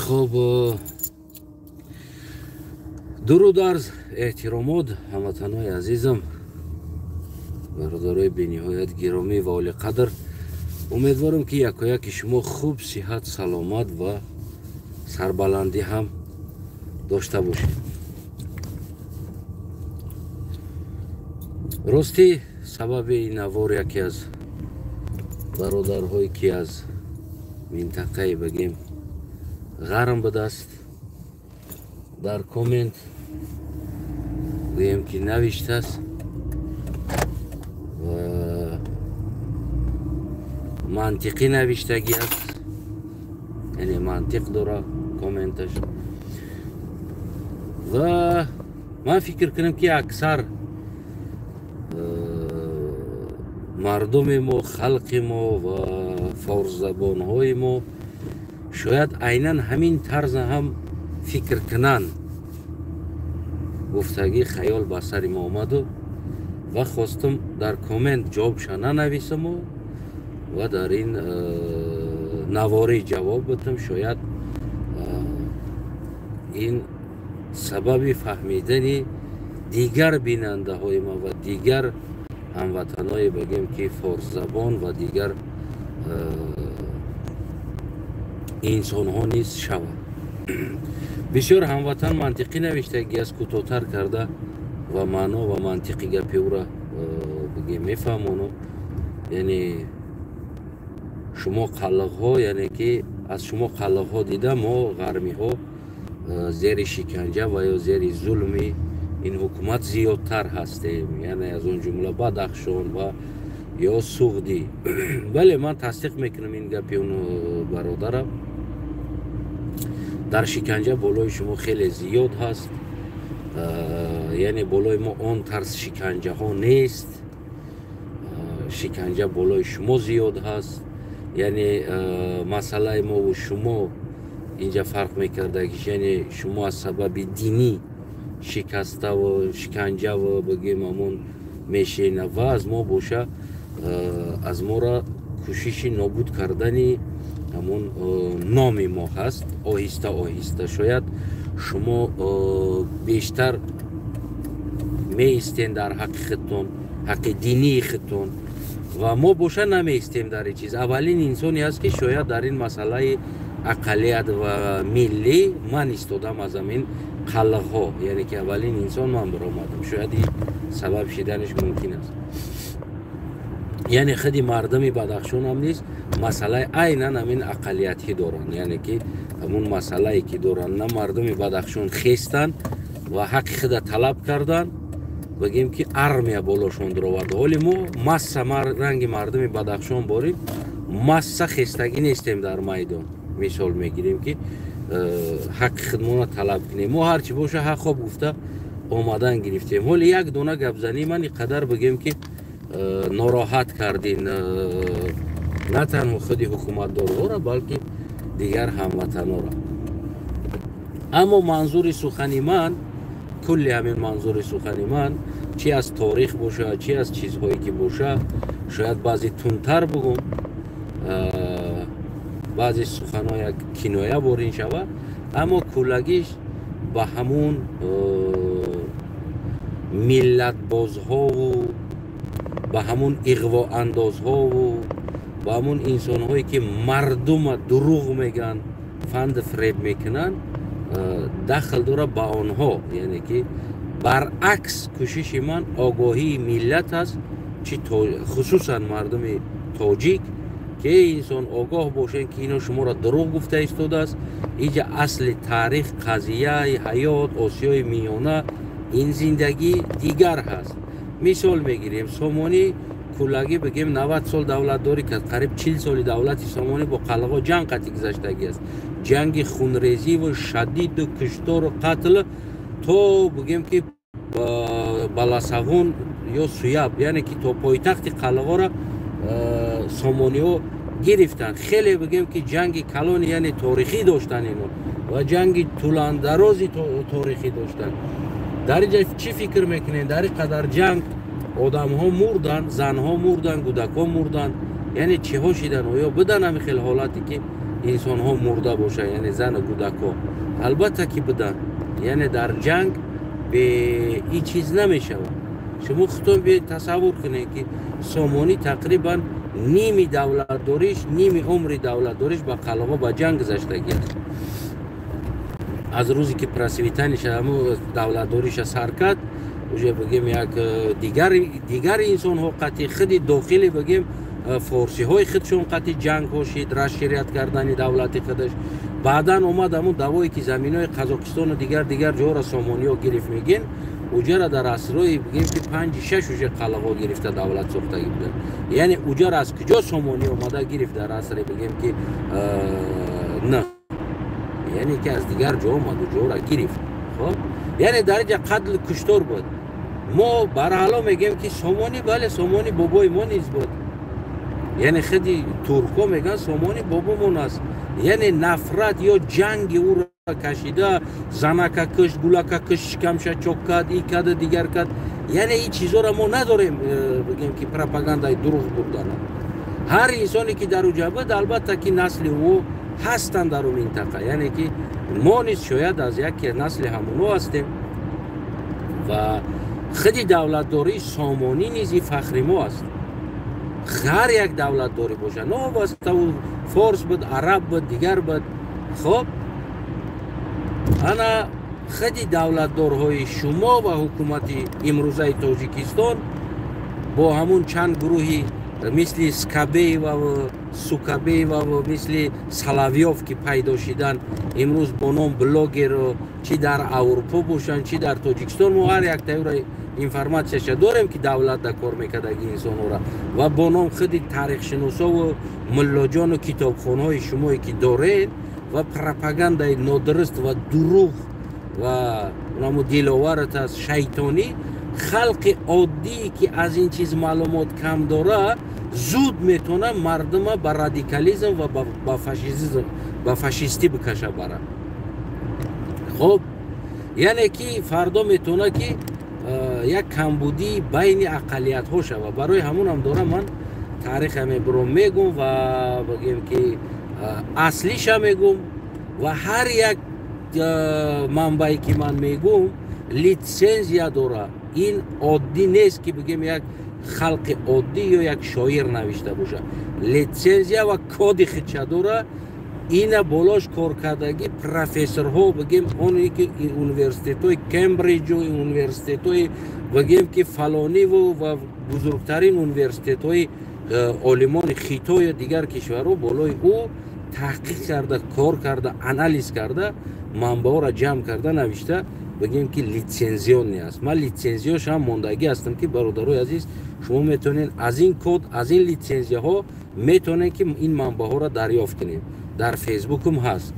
Хуб, дуруд, арз, эҳтиромот, ҳамватанои азизам, бародарои бениҳоят гиромӣ ва олиқадр. Умедворам, ки якояки шумо хуб, сиҳат, саломат ва сарбаландӣ ҳам дошта бошед. Ростӣ, сабаби ин навор яке аз бародарҳое, ки аз минтақаи, бигем, ғарм будааст, дар коммент, гӯем, ки навиштааст ва мантиқӣ навиштагӣ аст, яъне мантиқ дора комменташ. Ва ман фикр кунам, ки аксар мардуми мо, халқи мо ва форсзабонҳои мо шояд айнан ҳамин тарза ҳам фикр кунанд. Гуфтагӣ хаёл ба сари мо омаду ва хостум дар коммент ҷавобша нанависаму ва дар ин наворӣ ҷавоб битам. Шояд ин сабаби фаҳмидани дигар бинандаҳои ма ва дигар ҳамватаное, бигем, ки форсзабон ва дигар инсонҳо низ шавад. Бисёр ҳамватан мантиқӣ навиштагӣ аст, кӯтоҳтар карда ва маъно ва мантиқи гапи ӯра, бигем, мефаҳмону. Яъне шумо қаллиқҳо, яъне ки аз шумо қаллиқҳо дида, мо ғармиҳо зери шиканҷа ва ё зери зулми ин ҳукумат зиёдтар ҳастем, яъне аз он ҷумла Бадахшон ва ё Суғдӣ. Бале, ман тасдиқ мекунам ин гапи он бародарам. Дар шиканҷа болои шумо хеле зиёд ҳаст, яъне болои мо он тарз шиканҷаҳо нест, шиканҷа болои шумо зиёд ҳаст. Яъне масъалаи мову шумо инҷа фарқ мекарда, яъне шумо аз сабаби динӣ шикаставу шиканҷаву, бигем, ҳамон мешена ва аз мо боша, аз мора кӯшиши нобуд кардани ҳамон номи мо ҳаст оҳиста оҳиста. Шояд шумо бештар меистен дар ҳаққи худтон, ҳаққи динии худтон, ва мо боша намеистем дар ин чиз. Аввалин инсоне аст, ки шояд дар ин масъалаи ақаллият ва миллӣ ман истодам аз ҳамин қаллиқҳо, яъне ки аввалин инсон ман баромадам. Шояд ин сабаб шиданаш мумкин аст. Яъне худи мардуми Бадахшон ҳам низ масъалаи айнан ҳамин ақаллиятӣ доранд, яъне ки ҳамун масъалае ки доранд, на мардуми Бадахшон хестанд ва ҳаққи худа талаб карданд, бигем, ки армия болошон дуровард. Ҳоли мо масса ранги мардуми Бадахшон борим, масса хестагӣ нестем дар майдон. Мисол мегирем, ки ҳаққи худмона талаб кунем. Мо ҳарчи боша, ҳақ хоб гуфта омадан гирифтем. Ҳоли як дона гапзанӣ ман ин қадар, бигем, ки нороҳат кардин на танҳо худи ҳукуматдорҳоро, балки дигар ҳамватанҳоро. Аммо манзури сухани ман, кулли ҳамин манзури сухани ман, чи аз торих боша, чи аз чизҳое ки боша, шояд баъзе тунтар бугум, баъзе суханҳо як киноя борин шавад, аммо куллагиш ба ҳамун миллатбозҳову ба ҳамун иғвоандозҳову ба ҳамун инсонҳое, ки мардума дурӯғ мегӯянд, фанду фиреб мекунанд, дахл дорад ба онҳо. Яъне ки баръакс, кӯшиши ман огоҳии миллат аст, чи хусусан мардуми тоҷик, ки инсон огоҳ бошед, ки ино шуморо дурӯғ гуфта истодааст. Иҷа асли таърих, қазияи ҳаёт, Осиёи Миёна, ин зиндагӣ дигар ҳаст. Мисол мегирем, Сомонӣ куллагӣ, бигем, 90 сол давлатдорӣ кард. Қариб 40 соли давлати Сомонӣ бо қаллиқҳо ҷанг қатӣ гузаштагӣ аст, ҷанги хунрезиву шадиду куштору қатл то, бигем, ки Баласағун ё Суяб, яъне ки то пойтахти қаллиқҳоро сомониҳо гирифтанд. Хеле, бигем, ки ҷанги калони, яъне торихӣ доштанд ино ва ҷанги тӯландарози торихӣ доштанд. Дар инҷа чӣ фикр мекунед? Дар ин қадар ҷанг одамҳо мурданд, занҳо мурданд, кӯдакҳо мурданд, яъне чиҳо шидан? Оё будан ҳамин хел ҳолате, ки Инсонҳо мурда бошанд, яъне зану кӯдакҳо, албатта ки буданд. Яъне дар ҷанг бе ин чиз намешавад. Шумо худтон биёед тасаввур кунед, ки Сомонӣ тақрибан ними давлатдориш, ними умри давлатдориш ба қалаҳо, ба ҷанг гузаштагӣ аст. Аз рӯзе ки процветаниша, давлатдориша сар кард, уже бигем як дигар инсонҳо қатъи худи дохили, бигем, форсиҳои худшон қатъи ҷангҳо шид, расширять кардани давлати худаш. Баъдан омад ҳамун давое, ки заминои Қазоқистону дигар ҷоро сомониҳо гирифт, мегин уҷара дар асрҳои, бигем, ки панҷи шаш уже қалаҳо гирифта давлат сохтагӣ буданд. Яъне уҷара аз куҷо сомонӣ омада гирифт дар асре, бигем, ки на, яъне ки аз дигар ҷо омад, уҷора гирифт. Хоб, яъне дар инҷа қатл, куштор буд. Мо барҳало мегӯем, ки Сомонӣ, бале, Сомонӣ бобои мо низ буд. Яъне худи туркҳо мегӯянд, Сомонӣ бобомон аст. Яъне нафрат ё ҷанги ӯро кашида, занака кушт, гулака кушт, шикамша чок кард, и кард, дигар кард. Яъне ин чизҳоро мо надорем, бигем, ки пропагандаи дурӯғ бурдана. Ҳар инсоне ки дар уҷа буд, албатта ки насли ӯ ҳастанд дар ӯ минтақа. Яъне ки мо низ шояд аз яке насли ҳамоно ҳастем ва худи давлатдории Сомонӣ низ и фахри мо аст. Ҳар як давлатдорӣ бошад, новобаста ӯ форс буд, араб буд, дигар буд. Хоб, ана худи давлатдорҳои шумо ва ҳукумати имрӯзаи Тоҷикистон бо ҳамун чанд гурӯҳи мисли Скабеева, Сукабеева, мисли Соловьёв, ки пайдо шидан имрӯз бо ном блогеру, чӣ дар Аврупо бошанд, чӣ дар Тоҷикистон, мо ҳар яктаёра информатсияша дорем, ки давлат да кор мекардаги инсонҳоро, ва бо ном худи таърихшиносову муллоҷону китобхонҳои шумое ки доред ва пропагандаи нодуруст ва дурӯғ ва намо диловарат аст шайтонӣ, халқи оддие ки аз ин чиз маълумот кам дора, зуд метавона мардума ба радикализм ва ба фашизм, ба фашистӣ бикаша бара. Хоб, яъне ки фардо метавона ки як камбудии байни ақаллиятҳо шава. Барои ҳамунам дорам ман таъриха мебуром, мегум ва бигем ки аслиша мегум ва ҳар як манбае ки ман мегум, литсензия дора. Ин оддӣ нест, ки бигем як халқи оддӣ ё як шоир навишта бошад. Литсензия ва коди худша дора. Ина болош коркардагӣ профессорҳо, бигем, оне ки университетҳои Кембриҷу университетҳои, бигем, ки фалониву ва бузургтарин университетҳои олимони Хитою дигар кишварҳо болои ӯ таҳқиқ карда, кор карда, анализ карда, манбаъҳоро ҷамъ карда навишта, бигем ки лицензионный аст. Ман лицензияшам мондагӣ ҳастам, ки бародарои азиз, шумо метавонед аз ин код, аз ин лицензияҳо метавонед ки ин манбаъҳоро дарёфт кунед. Дар Фейсбукум ҳаст.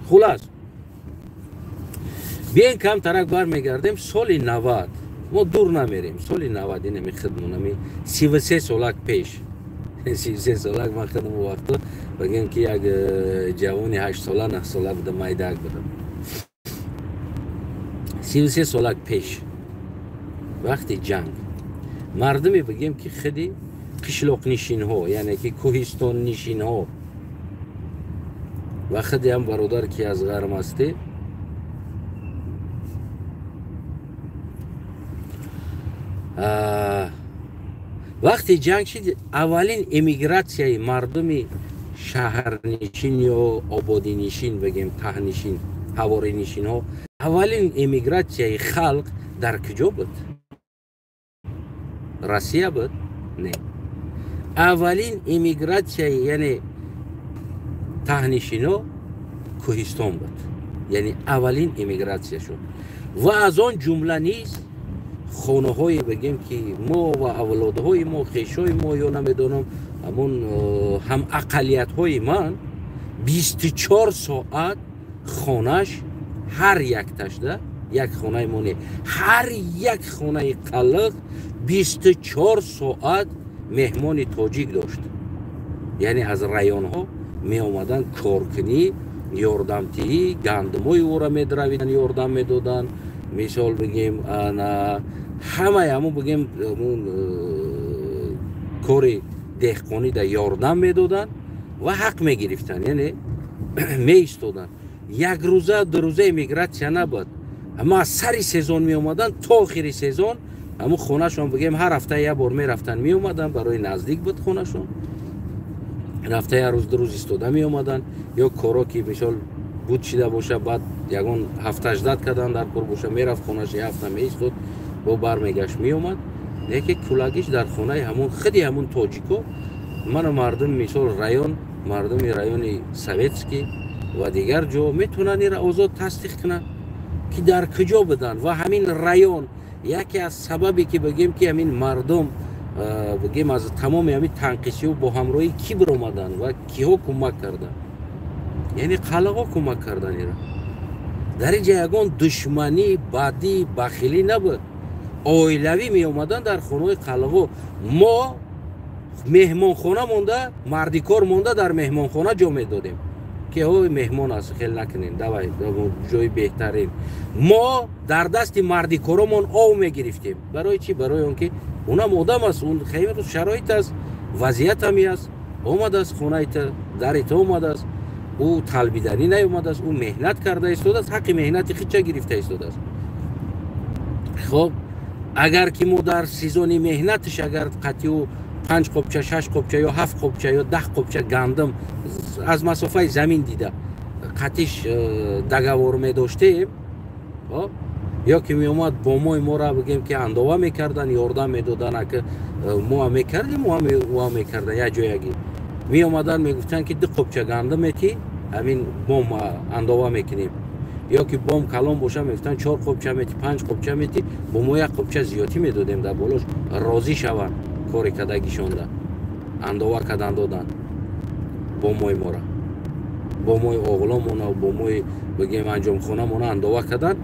Хулас, биен камтарак бармегардем соли 90. Мо дур намерем, соли 90, инами хидмонами 33 солак пеш, 33 солак. Ман хидм вақто, бигем, ки як ҷавони 8 сола, 9 сола будам, майдак будам. 33 солак пеш, вақти ҷанг, мардуме, бигем, ки худи қишлоқнишинҳо, яъне ки кӯҳистоннишинҳо ва худи ҳам бародар, ки аз ғарм ҳастӣ, вақти ҷанг шид, аввалин эмигратсияи мардуми шаҳрнишин ё ободинишин, бигем, таҳнишин, ҳаворинишинҳо, аввалин эмигратсияи халқ дар куҷо буд? Россия буд? Не, аввалин эмигратсияи, яъне таҳнишино, кӯҳистон буд. Яъне аввалин эмигратсия шуд ва аз он ҷумла низ хонаҳое, бигем, ки мо ва авлодҳои мо, хешои мо ё намедонам, ҳамон ҳам ақаллиятҳои ман 24 соат хонаш ҳар якташда, як хонаи мо не, ҳар як хонаи қалиқ 24 соат меҳмони тоҷик дошт. Яъне аз районҳо меомаданд коркунӣ, ёрдамтиҳӣ, гандумои ӯро медравиданд, ёрдам медоданд. Мисол бигем, ҳамаи ҳамун, бигем, ҳамун кори деҳқонида ёрдам медоданд. Ва ҳақ мегирифтанд, яъне меистоданд. Як рӯза, 2 рӯза эмигратсия набуд. Ама аз сари сезон меомаданд то охири сезон. Ҳамун хонашон, бигем, ҳар ҳафта як бор мерафтанд, меомаданд, барои наздик буд хонашон. Рафта, як рӯз, 2 рӯз истода меомаданд. Ё коро ки, мисол, буд шида боша, баъд ягон ҳафта ждать кардан дар кор боша, мерафт хонаш, як ҳафта меистод, бо бармегашт, меомад. Лекин кулагиш дар хонаи ҳамун худи ҳамун тоҷико. Мана, мардум, мисол, район, мардуми райони Советский ва дигар ҷо метавонанд инро озод тасдиқ кунанд, ки дар куҷо буданд. Ва ҳамин район яке аз сабабе ки, бигем, ки ҳамин мардум, бигем, аз тамоми ҳамин танқисиҳо бо ҳамроҳии кӣ биромаданд ва киҳо кӯмак карданд, яъне қалағо кӯмак кардан. Ира дар ин ҷа ягон душманӣ, бадӣ, бахилӣ набуд. Оилавӣ меомаданд дар хонаҳои қалағо. Мо меҳмонхона монда, мардикор монда, дар меҳмонхона ҷо медодем, ки ҳой, меҳмон аст, хел накунем, давай ҷои беҳтарин. Мо дар дасти мардикоромон ов мегирифтем. Барои чӣ? Барои он ки унам одам аст, он хеле шароит аст, вазъият ҳами аст, омадааст хонаи та, дари та омадааст. Ӯ талбиданӣ наомадааст, ӯ меҳнат карда истодааст, ҳаққи меҳнати худча гирифта истодааст. Хоб, агар ки мо дар сезони меҳнатиш агар қатъи ӯ панҷ қопча, шаш қопча ё ҳафт қопча ё 10 қопча гандум аз масофаи замин дида қатиш договор медоштем, ё ки меомад бомои моро, бигем, ки андова мекардан, ёрдам медодан, ака мо мекардем, ӯ мекардан, як ҷоягӣ меомадан, мегуфтанд, ки 2 қопча гандум метӣ, ҳамин бом андова мекунем. Ё ки бом калон боша, мегуфтанд, чор қопча метӣ, панҷ қопча метӣ. Бо мо як қопча зиёдтӣ медодем дар болош, розӣ шаванд, кори кардагишонда андова кардан додан. Бомои мора, бомои оғломона, бомои, бигем, анҷомхонамона андова кардан.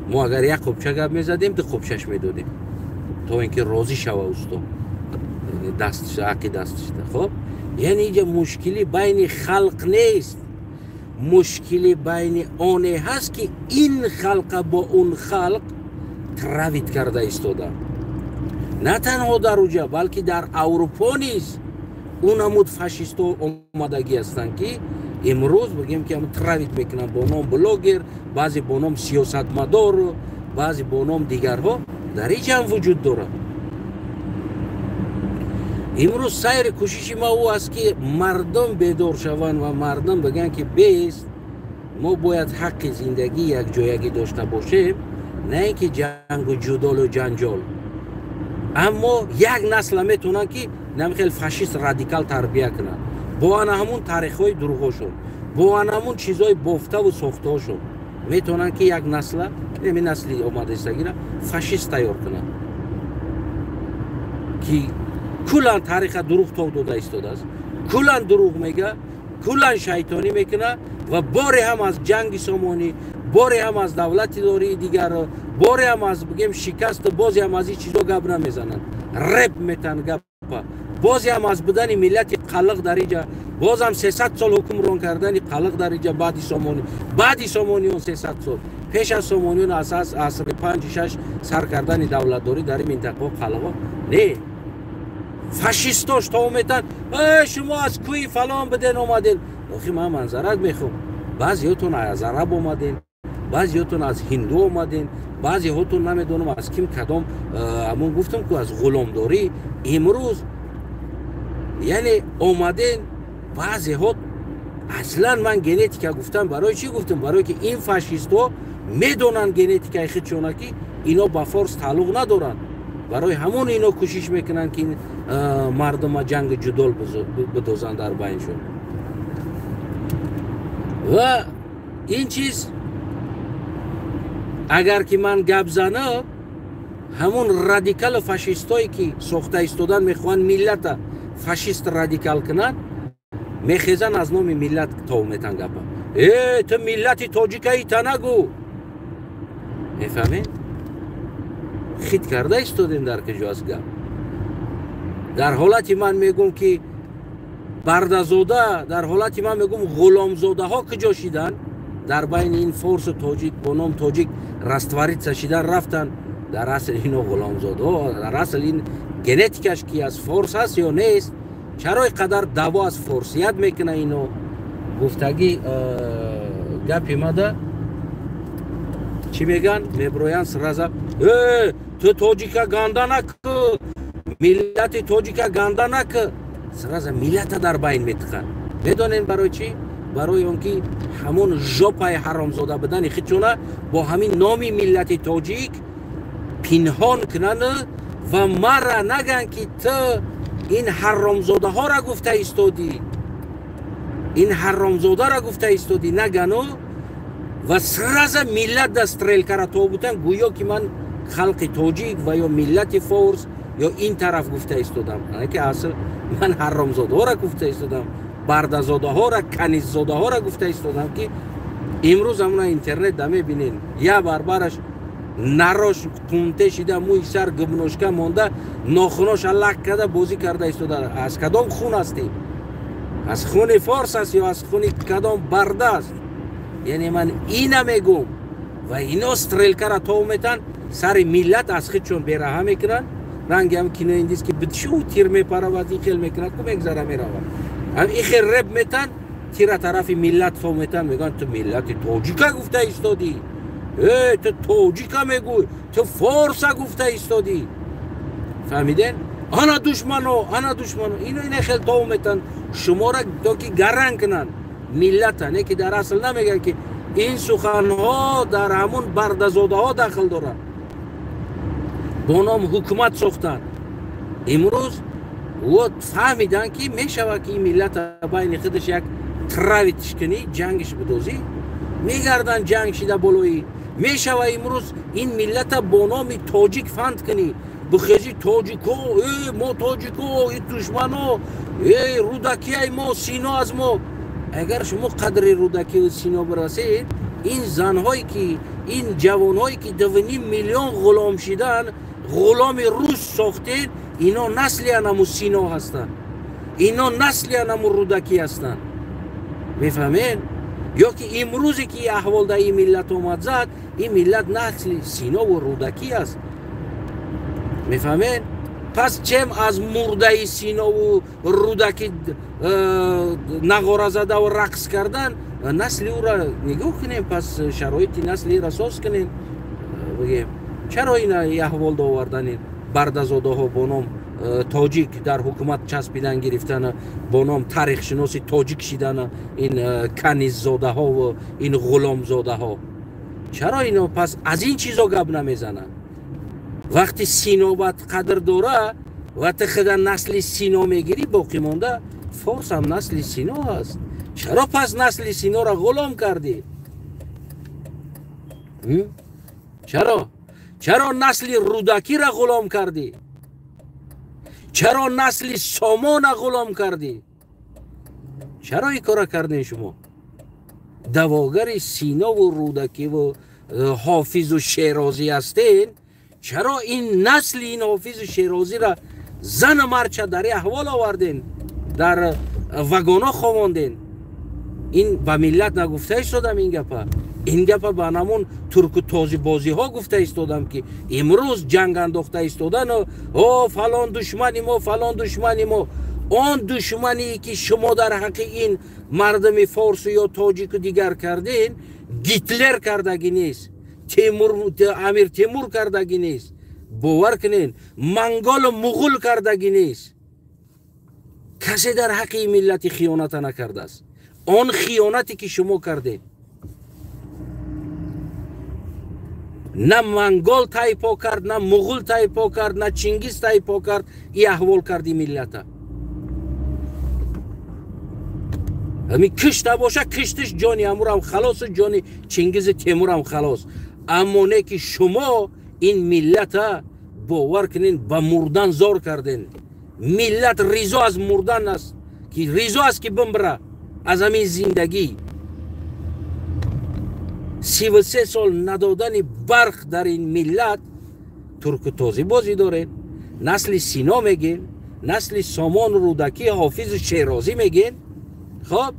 Мо агар як қопча гап мезадем, 2 қопчаш медодем, то ин ки розӣ шава усто даст ҳаққи дастшда. Хоб, яъне инҷа мушкилӣ байни халқ нест, мушкили байни оне ҳаст, ки ин халқа бо он халқ травить карда истода. На танҳо дар уҷа, балки дар Аврупо низ он намуд фашистҳо омадагӣ ҳастанд, ки имрӯз, бигем, ки травить мекунанд бо ном блогер, баъзе бо ном сиёсатмадору, баъзе бо ном дигарҳо. Дар ин ҷам вуҷуд дорад. Имрӯз сайри кӯшиши ма ӯ аст, ки мардум бедор шаванд ва мардум бигӯянд, ки бест, мо бояд ҳаққи зиндагӣ якҷоягӣ дошта бошем, на ин ки ҷангу ҷудолу ҷанҷол. Аммо як насла метавонанд, ки намихел фашист радикал тарбия кунанд бо ана ҳамун таърихҳои дурӯғошон, бо ана ҳамун чизҳои бофтаву сохтаҳошон. Метавонанд, ки як насла, ами насли омадаистагира фашист тайёр кунанд, ки куллан тариха дурӯғ тов дода истодааст, куллан дурӯғ мега, куллан шайтонӣ мекунад ва боре ҳам аз ҷанги Сомонӣ, боре ҳам аз давлати дории дигарро, боре ҳам аз, бигем, шикасту бозе ҳам аз ин чизо гап намезананд, реп метан гапа. Бозе ҳам аз будани миллати қалиқ дар инҷа, бозам 300 сол ҳукмрон кардани қалиқ дар инҷа баъди Сомонӣ, баъди Сомониён 300 сол, пеш аз Сомониён аз асри панҷ, шаш сар кардани давлатдорӣ дар ин минтақаҳо қалиқо не. Фашистош то метан, шумо аз кӯи фалон биден омаден. Охи, ман манзарат мехоҳам. Баъзеҳотон аз араб омаден, баъзеҳотон аз ҳинду омаден, баъзеҳотон намедонам аз ким, кадом. Ҳамон гуфтам ку, аз ғуломдорӣ имрӯз, яъне, омаден. Баъзеҳо аслан, ман генетика гуфтам. Барои чӣ гуфтам? Барое ки ин фашистҳо медонанд генетикаи худшона, ки ино ба форс тааллуқ надоранд. Барои ҳамон ино кӯшиш мекунанд, ки мардума ҷанги ҷудол бидозанд дар байншон. Ва ин чиз, агар ки ман гап занам, ҳамон радикалу фашистое, ки сохта истодан мехоҳанд миллата фашист радикал кунанд, мехезанд, аз номи миллат тов метан гапа: «Э, ту миллати тоҷикаи та нагӯ». Мефаҳмед, хит карда истодем. Дар куҷо аст гап? Дар ҳолати ман мегӯм, ки бардазода, дар ҳолати ман мегӯм, ғуломзодаҳо куҷо шидан дар байни ин форсу тоҷик, бо ном тоҷик раствориться шидан рафтан? Дар асл ино ғуломзодаҳо, дар асл ин генетикаш ки аз форс ҳаст ё нест. Чаро ин қадар даъво аз форсият мекуна ино? Гуфтагӣ гапи мада чӣ меган? Меброян сразу э ту тоҷика ганда накӯ, миллати тоҷика ганда накӯ. Сразу миллата дар байн метиқанд. Медонем барои чӣ? Барои он ки ҳамон жопаи ҳаромзода будани худшона бо ҳамин номи миллати тоҷик пинҳон кунанд ва мара наган ки ту ин ҳаромзодаҳоро гуфта истодӣ, ин ҳаромзодаро гуфта истодӣ нагану ва сразу миллат да стрелкара тобутан, гӯё ки ман халқи тоҷик ва ё миллати форс ё ин тараф гуфта истодам. Ки асл ман ҳаромзодаҳоро гуфта истодам, бардазодаҳоро, каниззодаҳоро гуфта истодам, ки имрӯз ҳамуна интернет да мебинен, я барбараш нарош қунте шида, мӯи сар губношка монда, нохуноша лак карда бозӣ карда истода. Аз кадом хун ҳастӣ? Аз хуни форс аст ё аз хуни кадом барда аст? Яъне ман ина мегӯм ва ино стрелкара тов метан сари миллат, аз худшон бераҳа мекунанд. Ранги ҳам кинои индис ки битшу тир мепаравад, ин хел мекунад, ку мегзара меравад. Ҳам ин хел реп метан, тира тарафи миллат тов метан, мегӯянд ту миллати тоҷика гуфта истодӣ, э ту тоҷика мегӯй, ту форса гуфта истодӣ. Фаҳмиден? Ана душмано, ана душмано. Ино ина хел тов метан шуморо то ки гаран кунанд миллата, не ки дар асл намегӯянд ки ин суханҳо дар ҳамун бардазодаҳо дахл доранд, бо ном ҳукумат сохтанд. Имрӯз вот фаҳмиданд ки мешавад ки ин миллата байни худаш як травитиш кунӣ, ҷангиш бидозӣ, мегарданд ҷанг шида болои. Мешава имрӯз ин миллата бо номи тоҷик фанд кунӣ, бихези тоҷико, э мо тоҷико, и душмано, э рудакияй мо, Сино аз мо. Агар шумо қадри Рудакию Сино бирасед, ин занҳое ки, ин ҷавонҳое ки 2,5 миллион ғулом шидан, ғуломи рус сохтед, ино насли анаму Сино ҳастанд, ино насли анаму Рудакӣ ҳастанд. Мефаҳмед? Ё ки имрӯзе ки аҳвол дар ин миллат омад зад, ин миллат насли Синову Рудакӣ аст. Мефаҳмед? Пас чем аз мурдаи Синову Рудакӣ нағора задаву рақс кардан, насли ӯра нигоҳ кунем, пас шароити наслиро соз кунем. Бигем чаро ина аҳвол доварданин бардазодаҳо бо ном тоҷик дар ҳукумат часпидан гирифтана, бо ном тарихшиноси тоҷик шидана, ин каниззодаҳову ин ғуломзодаҳо? Чаро ино пас аз ин чизо гап намезананд? Вақти Сино бад қадр дора ва ту худа насли Сино мегирӣ, боқӣ монда форс ҳам насли Сино аст. Чаро пас насли Синора ғулом кардӣ? Чаро? Чаро насли Рудакиро ғулом кардӣ? Чаро насли Сомона ғулом кардӣ? Чаро ин кора кардем шумо? Давогари Синову Рудакиву Ҳофизу Шерозӣ ҳастен. Чаро ин насли ин Ҳофизу Шерозиро зану марча дар аҳвол оварден, дар вагоно ховонден? Ин ба миллат нагуфта истодам ин гапа. Ин гапа ба намун турку тозибозиҳо гуфта истодам, ки имрӯз ҷанг андохта истодану о фалон душмани мо, фалон душмани мо. Он душмание ки шумо дар ҳаққи ин мардуми форсу ё тоҷику дигар карден, Гитлер кардагӣ нест, Темур, Амир Темур кардагӣ нест, бовар кунен, монголу муғул кардагӣ нест. Касе дар ҳаққи миллати хиёната накардааст. Он хиёнате ки шумо кардед, на монгол тайпо кард, на муғул тайпо кард, на Чингиз тайпо кард, и аҳвол карди миллата. Ами кишта боша, киштиш ҷони амурам халосу ҷони Чингизи Темурам халос. Аммо не ки шумо ин миллата бовар кунен ба мурдан зор карден. Миллат ризо аз мурдан аст, ки ризо аст ки бимбира аз ҳамин зиндагӣ. 33 сол надодани барқ дар ин миллат, турку тозӣ бозӣ доред, насли Сино мегин, насли Сомон, Рудакӣ, Ҳофизу Шерозӣ мегин. Хоб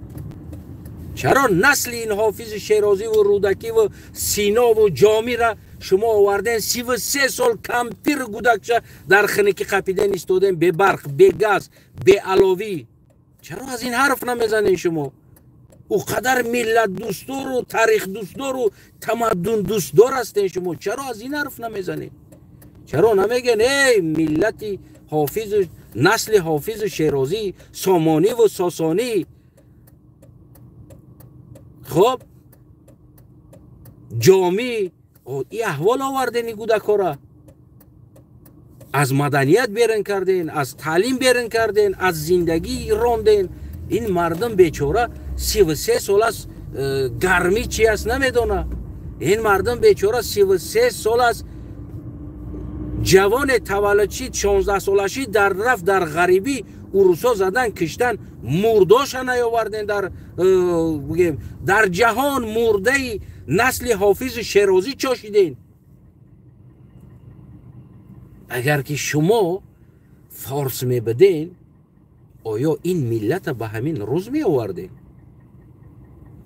чаро насли ин Ҳофизи Шерозиву Рудакиву Синову Ҷомира шумо оварден 33 сол кампир гудакча дар хиники қапиден истоден, бебарқ, бегаз, Беаловӣ. Чаро аз ин ҳарф намезанед шумо? Ӯ қадар миллатдӯстдору тарихдӯстдору тамаддундӯстдор ҳастен шумо, чаро аз ин ҳарф намезанед? Чаро намегӯен, эй миллати ҳофизу насли ҳофизу Шерозӣ, Сомониву Сосонӣ, хоб Ҷомӣ, и аҳвол оварден, и гудакора аз маданият берун карден, аз таълим берун карден, аз зиндагӣ ронден. Ин мардум бечора 33 сол аст гармӣ чи аст намедона. Ин мардум бечора 33 сол аст ҷавоне таваллуд шид, 16 солашӣ дар рафт дар ғарибӣ, урусо задан киштан, мурдоша наёварден. Дар бигем, дар ҷаҳон мурдаи насли ҳофизи Шерозӣ чошиден. Агар ки шумо форс мебуден, оё ин миллата ба ҳамин рӯз меовардем?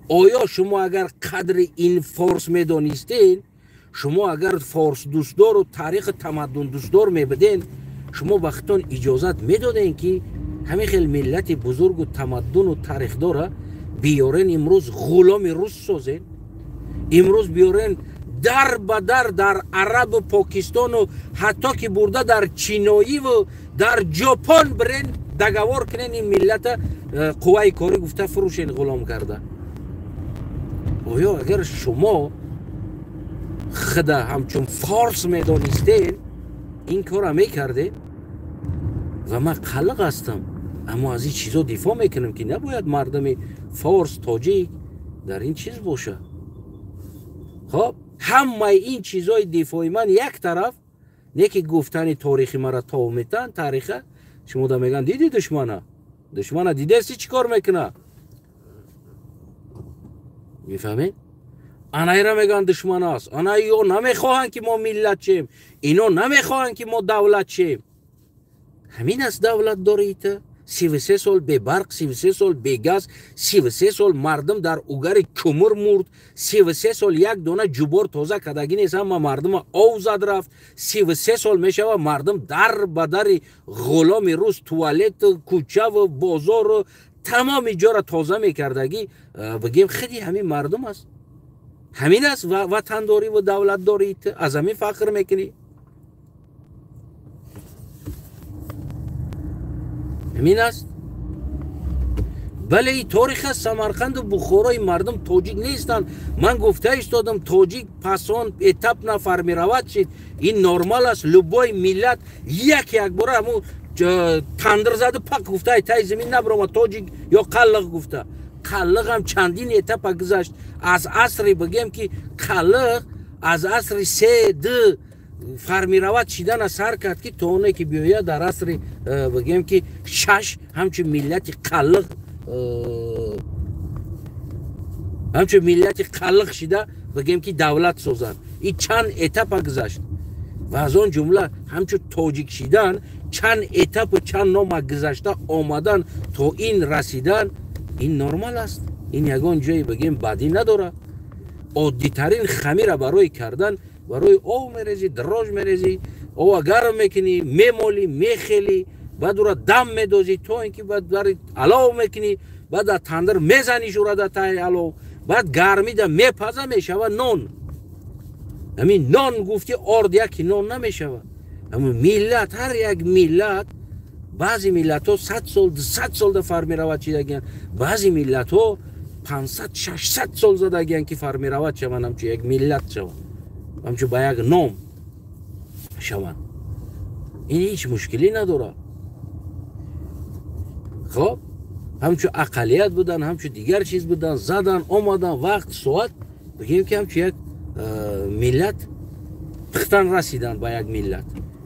Оё шумо агар қадри ин форс медонистен, шумо агар форсдӯстдору таърихи тамаддундӯстдор мебуден, шумо ба худтон иҷозат медоден, ки ҳамин хел миллати бузургу тамаддуну тарихдора биёрен имрӯз ғуломи рус созен, имрӯз биёрен дар ба дар дар Арабу Покистону ҳатто ки бурда дар Чиноиву дар Ҷопон бирен договор кунен, ин миллата қувваи корӣ гуфта фурӯшен, ғулом карда? Оё агар шумо худа ҳамчун форс медонистен, ин корро мекардед? Ва ман қалиқ ҳастам, аммо аз ин чизо дифоъ мекунам, ки набояд мардуми форс, тоҷик дар ин чиз бошад. Хоб, ҳамаи ин чизои дифои ман як тараф, не ки гуфтани торихи мара тов метан. Тариха шумо да мегӯянд, диди душмана, душмана дидеси, чӣ кор мекуна, мефаҳмед? Анаира мегӯянд душман аст, ана ё намехоҳанд, ки мо миллат шем, ино намехоҳанд, ки мо давлат шем. Ҳамин аст давлатдориита? 33 сол бебарқ, 33 сол бегаз, 33 сол мардум дар угари кумур мурд, 33 сол як дона ҷубор тоза кардагӣ нест, ҳама мардума ов зад рафт. 33 сол мешава, мардум дар ба дари ғуломи рӯз туалету кӯчаву бозору тамоми ҷора тоза мекардагӣ. Бигем, худи ҳамин мардум аст. Ҳамин аст ватандорӣ ва давлатдорӣ? Аз ҳамин фахр мекунӣ? Ҳамин аст? Бале, и торих аст. Самарқанду Бухорои мардум тоҷик нестанд. Ман гуфта истодам, тоҷик пасон этапно формировать шид, ин нормал аст. Любой миллат як якбора ҳамун тандир заду пак гуфта тай замин набиромад тоҷик ё қаллиқ гуфта. Қаллиқам чандин этапа гузашт. Аз асри, бигем, ки қаллиқ аз асри се д формировать шидана сар кард, ки то оне ки биёяд дар асри бигем, ки шаш ҳамчун миллати қаллиқ, ҳамчун миллати қаллиқ шида, бигем, ки давлат созанд. И чанд этапа гузашт ва аз он ҷумла ҳамчун тоҷик шидан чанд этапу чанд нома гузашта омадан то ин расидан, ин нормал аст. Ин ягон ҷое, бигем, бадӣ надорад. Оддитарин хамира барои кардан, барои ов мерезӣ, дрожж мерезӣ, ова гарм мекунӣ, мемолӣ, мехелӣ, баъд ура дам медозӣ, то ин ки баъд бари алов мекунӣ, баъд дар тандир мезаниш ура дар таи алов, баъд гармида мепаза, мешава нон. Ҳамин нон гуфти, орд яки нон намешава. Ҳамин миллат, ҳар як миллат, баъзе миллатҳо 100 сол, 200 сол да формировать шидагиянд, баъзе миллатҳо 500, 600 сол задагиянд, ки формировать шаванд, ҳамчун як миллат шаванд, ҳамчун ба як ном шаванд. Ин ҳеҷ мушкилӣ надорад. Хоб, ҳамчун ақаллият будан, ҳамчун дигар чиз будан, задан омадан, вақт соат, бигем, ки ҳамчун як миллат пухтан расидан ба як миллат,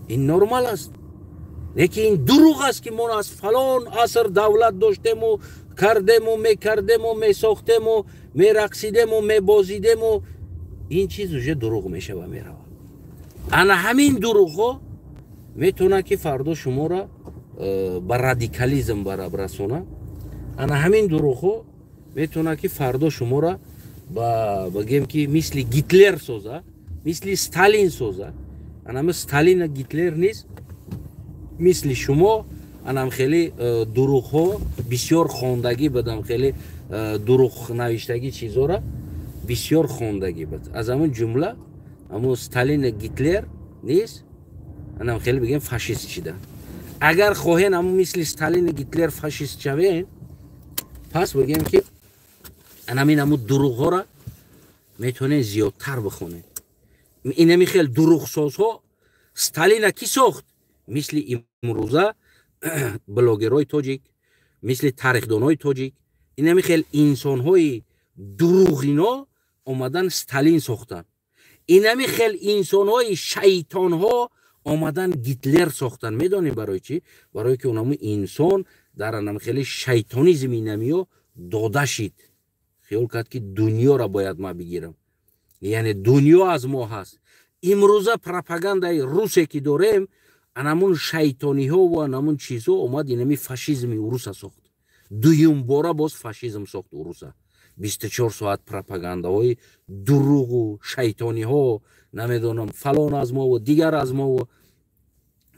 ин нормал аст. Лекин ин дурӯғ аст, ки мо аз фалон аср давлат доштему, кардему, мекардему, месохтему, мерақсидему, мебозидему, ин чиз уже дурӯғ мешава, мерава. Ана ҳамин дурӯғҳо метавонад, ки фардо шуморо ба радикализм расона. Ана ҳамин дурӯғҳо метавонад, ки фардо шуморо ба, бигем, ки мисли Гитлер соза, мисли Сталин соза. Анами Сталина, Гитлер низ мисли шумо Анам хеле дурӯғҳо бисёр хондагӣ будам, хеле дурӯғ навиштагӣ чизора бисёр хондагӣ буд. Аз ҳамун ҷумла ҳамун Сталин, Гитлер нест, анам хеле бигем фашист шида. Агар хоҳен ҳамун мисли Сталин, Гитлер фашист шавен, пас бигем ки анамин ҳамун дурӯғҳоро метавонед зиёдтар бихонед. Инами хел дурӯғсозҳо Сталина ки сохт? Мисли имрӯза блогерҳои тоҷик, мисли тарихдонҳои тоҷик, инами хел инсонҳои дурӯғино омадан Сталин сохтанд. Инами хел инсонҳои шайтонҳо омадан Гитлер сохтанд. Медонем барои чӣ? Барое ки онаму инсон дар анами хели шайтонизм инамиё дода шид. Хиёл кард ки дунёро бояд ман бигирам. Яъне дунё аз мо ҳаст. Имрӯза пропагандаи русе ки дорем, анамун шайтониҳо ва анамун чизҳо омад инами фашизми уруса сохт. Дуюмбора боз фашизм сохт уруса. 24 соат пропагандаҳои дурӯғу шайтониҳо, намедонам фалон аз мову дигар аз мову.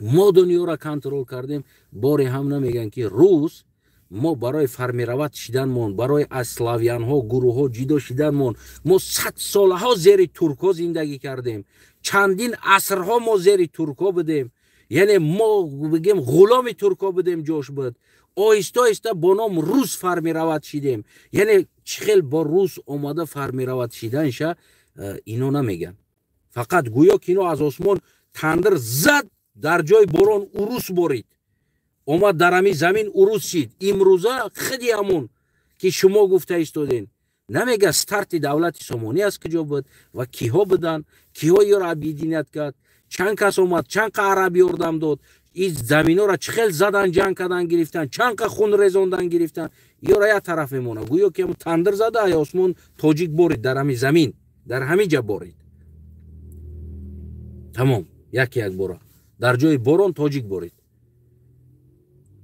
Мо дунёро контрол кардем. Боре ҳам намегӯянд ки рус мо барои формировать шиданмон, барои аз славянҳо гурӯҳҳо ҷидо шиданмон, мо 100 солаҳо зери туркҳо зиндагӣ кардем, чандин асрҳо мо зери туркҳо будем, яъне мо бигем ғуломи туркҳо будем, ҷош буд. Оҳиста оҳиста бо ном рус формировать шидем. Яъне чӣ хел бо рус омада формировать шиданша ино намегӯянд. Фақат гӯё ки ино аз осмон тандир зад, дар ҷои борон урус борид, омад дар ҳамин замин урус шид. Имрӯза худи ҳамун ки шумо гуфта истоден, намега старти давлати Сомонӣ аз куҷо буд ва киҳо буданд, киҳо ёро объединять кард, чанд кас омад, чанд қа араб ёрдам дод, ин заминҳоро чӣ хел задан, ҷанг кардан гирифтан, чанд қа хун резондан гирифтан, ёро як тараф мемонад. Гӯё ки ҳамун тандир зада ай осмон тоҷик борид дар ҳамин замин, дар ҳамин ҷа борид. Тамом, яке як бора дар ҷои борон тоҷик борид.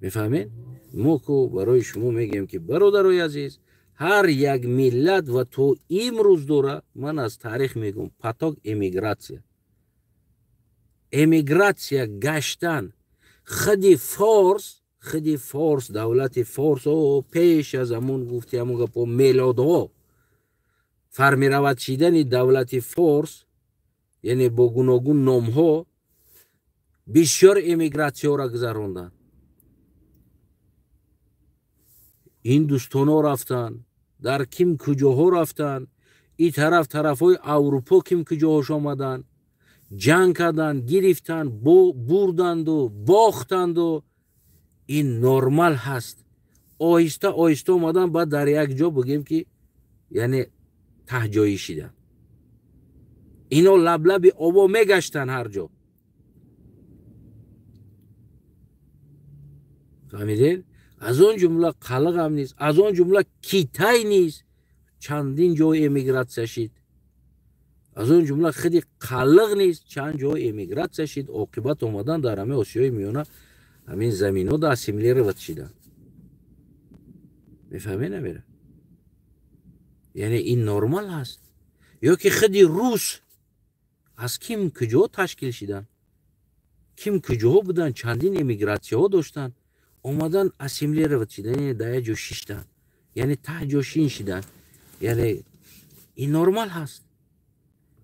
Мефаҳмед? Мо ку барои шумо мегӯем ки бародарои азиз, ҳар як миллат ва то имрӯз дора, ман аз таърих мегӯм, поток эмигратсия. Эмигратсия гаштан худи форс, давлати форс пеш аз ҳамун гуфти ҳамун гапо мелодҳо формировать шидани давлати форс, яъне бо гуногун номҳо бисёр эмигратсияҳоро гузаронданд. Ҳиндустонҳо рафтанд, дар ким куҷоҳо рафтанд, ин тараф тарафҳои Аврупо ким куҷоҳош омаданд, ҷанг карданд, гирифтанд, бурданду бохтанду. Ин нормал ҳаст. Оҳиста оҳиста омадан, баъд дар як ҷо бигем ки яъне таҳҷоӣ шиданд. Ино лаблаби обо мегаштанд ҳар ҷо. Фаҳмидед? Аз он ҷумла қалиғам нест, аз он ҷумла Китай нест, чандин ҷой эмигратсия шид. Аз он ҷумла худи қалиғ нест, чанд ҷой эмигратсия шид. Оқибат омадан дар ҳамаи Осиёи Миёна ҳамин заминҳо да ассимилировать шиданд. Мефаҳмед намера? Яъне ин нормал ҳаст. Ё ки худи рус аз ким куҷо ташкил шиданд, ким куҷоҳо буданд, чандин эмигратсияҳо доштанд, омадан ассимилировать шидан, яъне дар як ҷо шиштанд, яъне таҳҷошин шиданд. Яъне ин нормал ҳаст.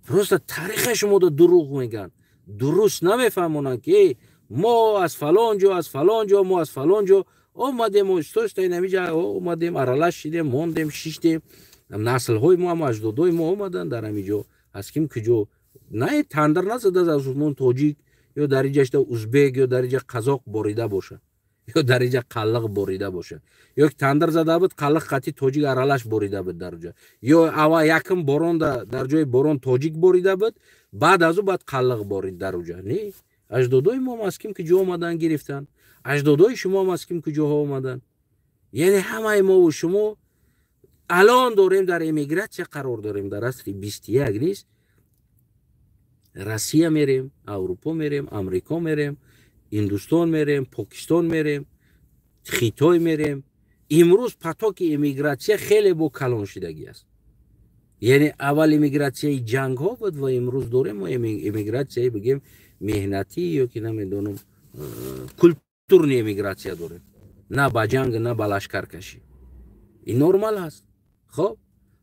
Просто тариха шумода дурӯғ мегӯянд, дуруст намефаҳмонанд ки мо аз фалон ҷо, аз фалон ҷо, мо аз фалон ҷо омадем, оҳиста оҳиста ин ҳамин ҷо омадем, аралаш шидем, мондем, шиштем. Наслҳои мо ҳам аҷдодои мо омаданд дар ҳамин ҷо. Аз ким куҷо? На тандир назада аз осмон тоҷик ё дар инҷа шида узбек ё дар инҷа қазоқ борида бошад, ё дар инҷа қаллиқ борида бошад, ё ки тандир зада буд қаллиқ қатъи тоҷик аралаш борида буд дар ҷо, ё ава якм борон дар ҷои борон тоҷик борида буд, баъд аз ӯ баъд қаллиқ борид дар уҷа. Не, аҷдодои мо аз ким куҷо омадан гирифтанд, аҷдодои шумо аз ким куҷоҳо омаданд. Яъне ҳамаи мову шумо алон дорем дар эмигратсия қарор дорем, дар асри 21 нест. Россия мерем, Аврупо мерем, Амрико мерем, Ҳиндустон мерем, Покистон мерем, Хитой мерем. Имрӯз потоки эмигратсия хеле бо калон шидагӣ аст. Яъне аввал эмигратсияи ҷангҳо буд ва имрӯз дорем мо эмигратсияи бигем меҳнатӣ ё ки намедонам культурӣ. Культурный эмигратсия дорем, на ба ҷанг, на ба лашкаркашӣ. Ин нормал аст. Хоб,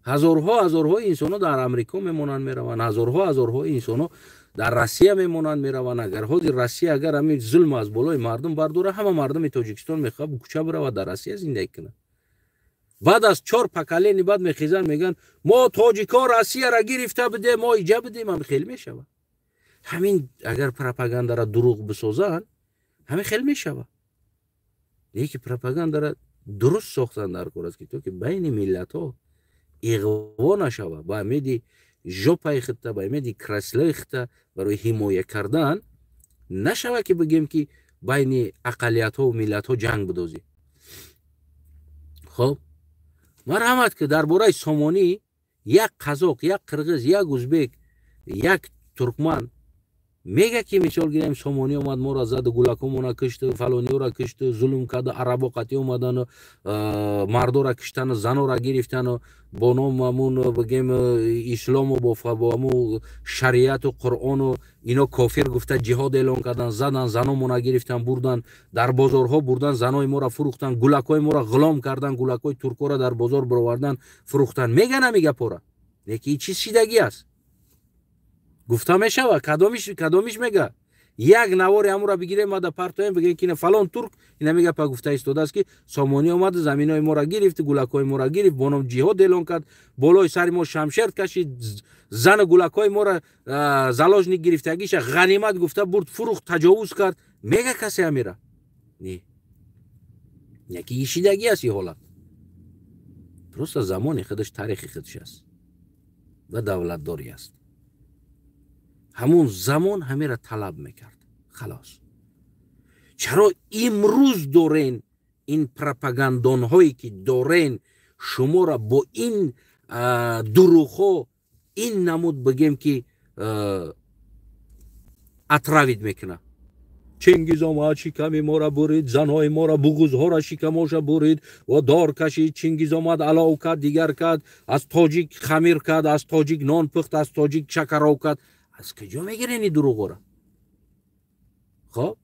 ҳазорҳо ҳазорҳо инсонҳо дар Амрико мемонанд, мераванд, ҳазорҳо ҳазорҳо инсонҳо дар Россия мемонанд, мераванд. Агар ҳозир Россия агар ҳамин зулм аз болои мардум бардора, ҳама мардуми Тоҷикистон мехоҳад кӯча биравад, дар Россия зиндагӣ кунад. Баъд аз чор поколение баъд мехезанд, мегӯянд: мо тоҷикҳо Россияра гирифта будем, мо иҷа будем. Ҳами хел мешавад. Ҳамин агар пропагандара дурӯғ бисозанд, ҳамин хел мешавад. Леки пропагандара дуруст сохтан дар кор аст, ки то ки байни миллатҳо иғво нашавад. Ба умеди жопаи хитта, ба умеди креслои хитта барои ҳимоя кардан нашавад, ки бигем, ки байни ақаллиятҳову миллатҳо ҷанг бидозӣ. Хоб, марҳамат, ки дар бораи Сомонӣ як қазоқ, як қирғиз, як узбек, як туркман мега, ки мисол гирем, Сомонӣ омад, моро заду, гулакомона кишту, фалониёра кишту, зулм карду, арабо қатӣ омадану мардора киштану, занора гирифтану, бо ном ҳамун бигем ислому бо ҳамун шариату Қуръону ино кофир гуфта ҷиҳод эълон кардан, задан, заномона гирифтан, бурдан дар бозорҳо, бурдан занои моро фурӯхтан, гулакҳои моро ғулом кардан, гулакҳои туркора дар бозор бировардан, фурӯхтан. Меган ҳами гапора, леки чиз шидагӣ аст, гуфта мешавад. Кадомиш мега? Як навори ҳамура бигирем, мада партоем, бигем, ки фалон турк ина мегапа гуфта истодааст, ки Сомонӣ омад, заминои моро гирифт, гулакҳои моро гирифт, бо ном ҷиҳод эълон кард, болои сари мо шамшер кашид, зану гулакҳои моро заложник гирифтагиша ғанимат гуфта бурд, фурӯхт, таҷовуз кард. Мега касе ҳамира? Не, яки ишидагӣ аст. И ҳолат просто замони худаш, таърихи худаш аст ва давлатдорӣ аст. Ҳамун замон ҳамеро талаб мекард, халос. Чаро имрӯз дорен ин пропагандонҳое, ки дорен, шуморо бо ин дурӯғҳо ин намуд, бигем, ки отравить мекунад? Чингиз омад, шиками моро бурид, занҳои моро, буғузҳоро шикамоша бурид ва дор кашид. Чингиз омад, алов кард, дигар кард, аз тоҷик хамир кард, аз тоҷик нон пухт, аз тоҷик шакаров кард. Аз куҷо мегирен ин дурӯғҳоро? Хоб,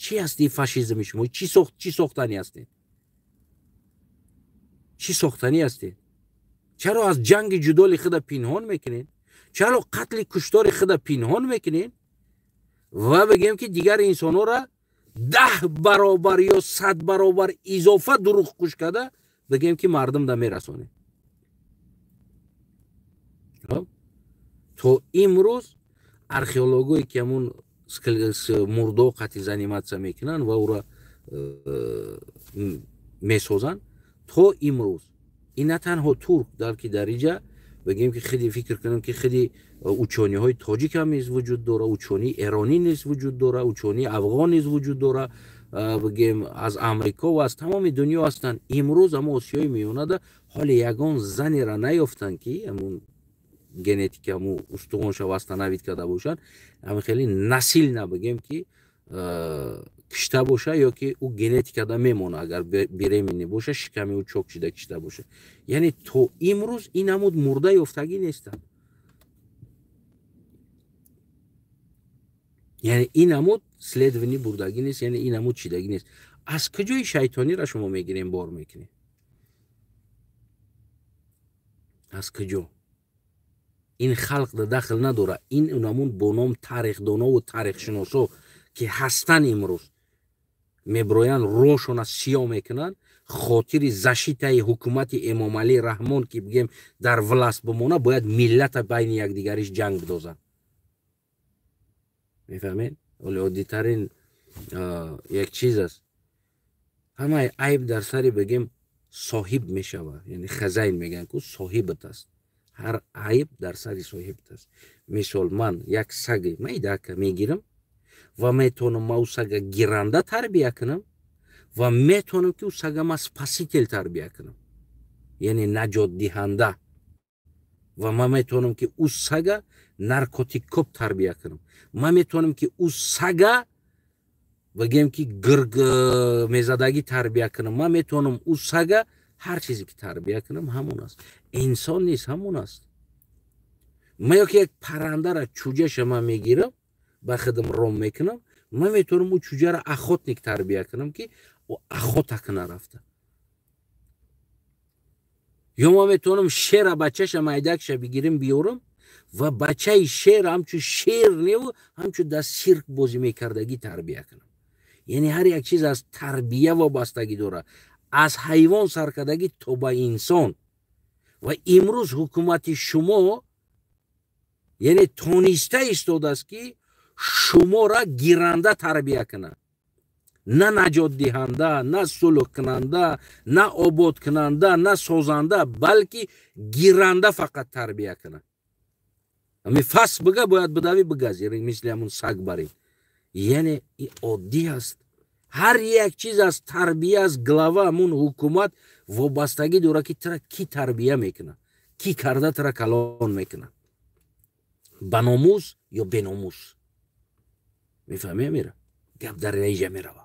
чӣ ҳасти фашизми шумо? Чӣ сохтанӣ ҳастед? Чӣ сохтанӣ ҳастед? Чаро аз ҷанги ҷудоли худа пинҳон мекунед? Чаро қатли куштори худа пинҳон мекунед ва бигем, ки дигар инсонҳоро 10 баробар ё 100 баробар изофа дурӯғ куш карда, бигем, ки мардум да мерасонед? То имрӯз археологое, ки ҳамун мурдо қати заниматься мекунанд ва ӯра месозанд, то имрӯз ин на танҳо турк, балки дар иҷа, бигем, ки хеле фикр кунем, ки хеле учёный ҳои тоҷик ҳам низ вуҷуд дора, учёный эронӣ низ вуҷуд дора, учёный афғон низ вуҷуд дора, бигем, аз Амрико ва аз тамоми дунё ҳастанд. Имрӯз ҳамо Осиёи Миёнада ҳоле ягон занеро наёфтанд, ки ҳамун генетика, ҳамун устухонша восстановить карда бошанд, ҳамин хеле насильно, бигем, ки кишта боша ё ки ӯ генетикада мемона, агар беременный боша, шиками ӯ чок шида кишта боша. Яъне то имрӯз ин намуд мурда ёфтагӣ нестанд, яъне ин намуд следование бурдагӣ нест, яъне ин намуд чидагӣ нест. Аз куҷои шайтониро шумо мегирем, бор мекунем? Аз куҷо? Ин халқ да дахл надорад. Ин намун бо ном тарихдонову таърихшиносо, ки ҳастанд, имрӯз меброянд, рошона сиёҳ мекунанд, хотири защита и ҳукумати Эмомалӣ Раҳмон, ки, бигем, дар власть бимона, бояд миллата байни якдигариш ҷанг бидозанд. Мефаҳмед? Оле оддитарин як чиз аст. Ҳамаи айб дар сари, бигем, соҳиб мешавад, яъне хазайн мегӯянд ку, соҳибат аст. Ҳар айб дар сари соҳибат аст. Мисол, ман як саги майдака мегирам ва метавонам ма ӯ сага гиранда тарбия кунам ва метавонам, ки ӯ сага ма спаситель тарбия кунам, яъне наҷотдиҳанда, ва ман метавонам, ки ӯ сага наркотиккоб тарбия кунам, ман метавонам, ки ӯ сага, бигем, ки гирг мезадагӣ тарбия кунам, ман метавонам ӯ сага ҳар чизе ки тарбия кунам, ҳамон аст. Инсон нест, ҳамон аст. Ма ё ки як паррандара, чӯҷаша ман мегирам. ба худам ром мекунам, ман метавонам ӯ чӯҷаро охотник тарбия кунам, ки ӯ охота куна рафта. Ё ман метавонам шера, бачаша, майдакша бигирим, биёрам ва бачаи шер ҳамчун шер неву, ҳамчун дар сирк бозӣ мекардагӣ тарбия кунам. Яъне ҳар як чиз аз тарбия вобастагӣ дорад, аз ҳайвон саркардагӣ то ба инсон. Ва имрӯз ҳукумати шумо, яъне, тониста истодааст, ки шуморо гиранда тарбия кунад, на наҷотдиҳанда, на сулҳкунанда, на ободкунанда, на созанда, балки гиранда фақат тарбия кунад. Ами фас бига, бояд бидави, бигази, мисли ҳамун саг барин. Яъне и оддӣ аст. Ҳар як чиз аз тарбия, аз глава, ҳамун ҳукумат вобастагӣ дорад, ки тра кӣ тарбия мекунад, кӣ карда тра калон мекунад, ба номус ё беномус. Мефаҳми, амира? Гап дар инҷа мерава.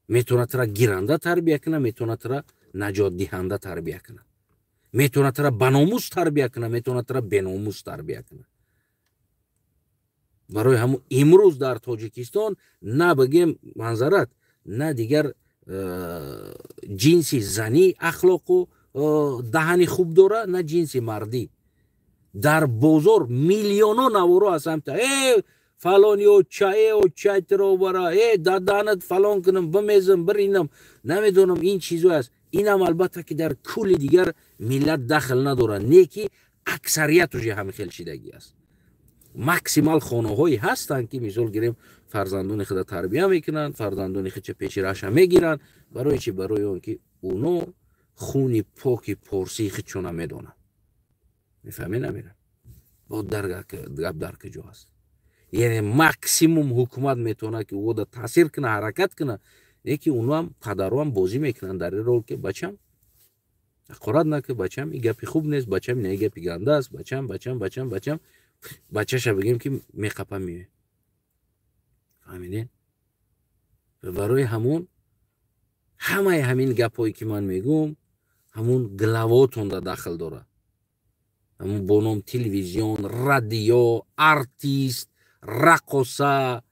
Метавонад тра гиранда тарбия кунад, метавонад тра наҷотдиҳанда тарбия кунад, метавонад тра баномус тарбия кунад, метавонад тра беномус тарбия кунад. Барои ҳамун имрӯз дар Тоҷикистон на бигем манзарат, на дигар ҷинси занӣ ахлоқу даҳани хуб дора, на ҷинси мардӣ. Дар бозор миллионо наворо аз самта э фалон оча, э очай тиро бара, э даданат фалон кунам, бимезам, биринам, намедонам, ин чизо аст. Инам, албатта, ки дар кулли дигар миллат дахл надорад, не ки аксарият уже ҳами хел шидагӣ аст. Максимал хонаҳое ҳастанд, ки, мисол гирем, фарзандони худа тарбия мекунанд, фарзандони худча пеши раша мегиранд. Барои чи? Барои он ки уно хуни поки порсии худчона медонанд. Мефаҳмӣ, намира? Бо гап дар куҷо аст? Яъне максимум ҳукумат метавонад, ки ӯда таъсир кунад, ҳаракат кунад, леки уноам, падароам бозӣ мекунанд дар ин рол, ки бачам, ҳақорат накун, бачам, и гапи хуб нест, бачам, ина гапи ганда аст, бачам, бачам, бачам, бачам. Бачаша бигем, ки меқапа, меояд. Фаҳмидед? Барои ҳамун ҳамаи ҳамин гапҳое, ки ман мегӯм, ҳамун главотонда дахл дорад, ҳамун бо ном телевизион, радио, артист, раққоса,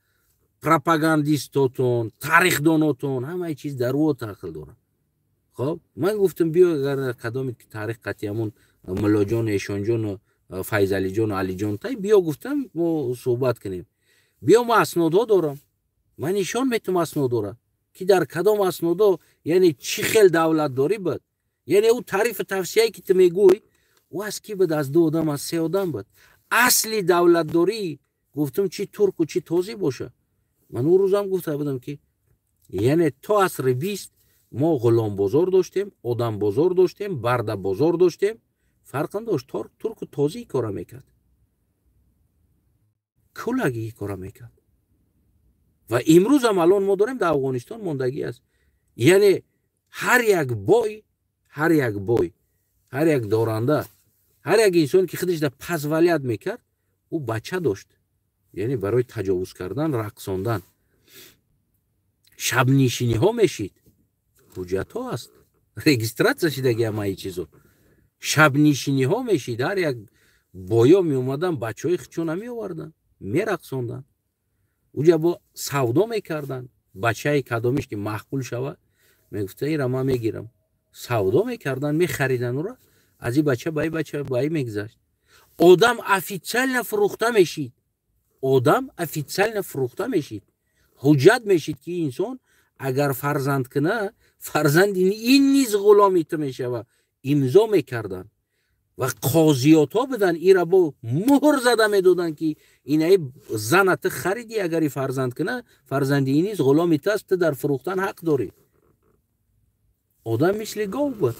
пропагандистотон, тарихдонотон, ҳамаи чиз дар ӯ дахл дорад. Хоб, ман гуфтам, биё, агар кадоме таърих қатъи ҳамун Муллоҷону Эшонҷону Файзалиҷону Алиҷон тай, биё, гуфтам, мо суҳбат кунем. Биё, ман аснодҳо дорам, ман нишон метум аснодора, ки дар кадом аснодо, яъне чӣ хел давлатдорӣ буд. Яъне ӯ таърифу тавсияе, ки ту мегӯй, ӯ аз кӣ буд? Аз ду одам, аз се одам буд. Асли давлатдорӣ, гуфтам, чи турку, чи тозӣ боша. Ман ӯ рӯзам гуфта будам, ки яъне то асри 20 мо ғуломбозор доштем, одамбозор доштем, бардабозор доштем. Фарқ надошт, турку тозӣ кора мекард, кулагӣ кора мекард. Ва имрӯзам алон мо дорем, дар Афғонистон мондагӣ аст. Яъне ҳар як бой, ҳар як бой, ҳар як доранда, ҳар як инсон, ки худаш да позволять мекард, ӯ бача дошт, яъне барои таҷовуз кардан, рақсондан, шабнишиниҳо мешид. Ҳуҷҷатҳо аст, регистрация шидаги ҳамаи чизо. Шабнишиниҳо мешид, ҳар як боё меомадан, бачаҳои худшона меоварданд, мерақсонданд, уҷа бо савдо мекарданд. Бачаи кадомиш ки маъқул шавад, мегуфта: «Ира ман мегирам». Савдо мекарданд, мехариданд ура. Аз и бача ба и бача ба и мегузашт. Одам официально фурӯхта мешид, одам официально фурӯхта мешид. Ҳуҷҷат мешид, ки инсон агар фарзанд куна, фарзанди ин низ ғуломи ту мешавад. Имзо мекарданд ва қозиётҳо буданд, ира бо муҳр зада медоданд, ки инаи зана ту хариди, агар и фарзанд куна, фарзанди ин низ ғуломи ту аст, ту дар фурӯхтан ҳақ дорӣ. Одам мисли гов буд.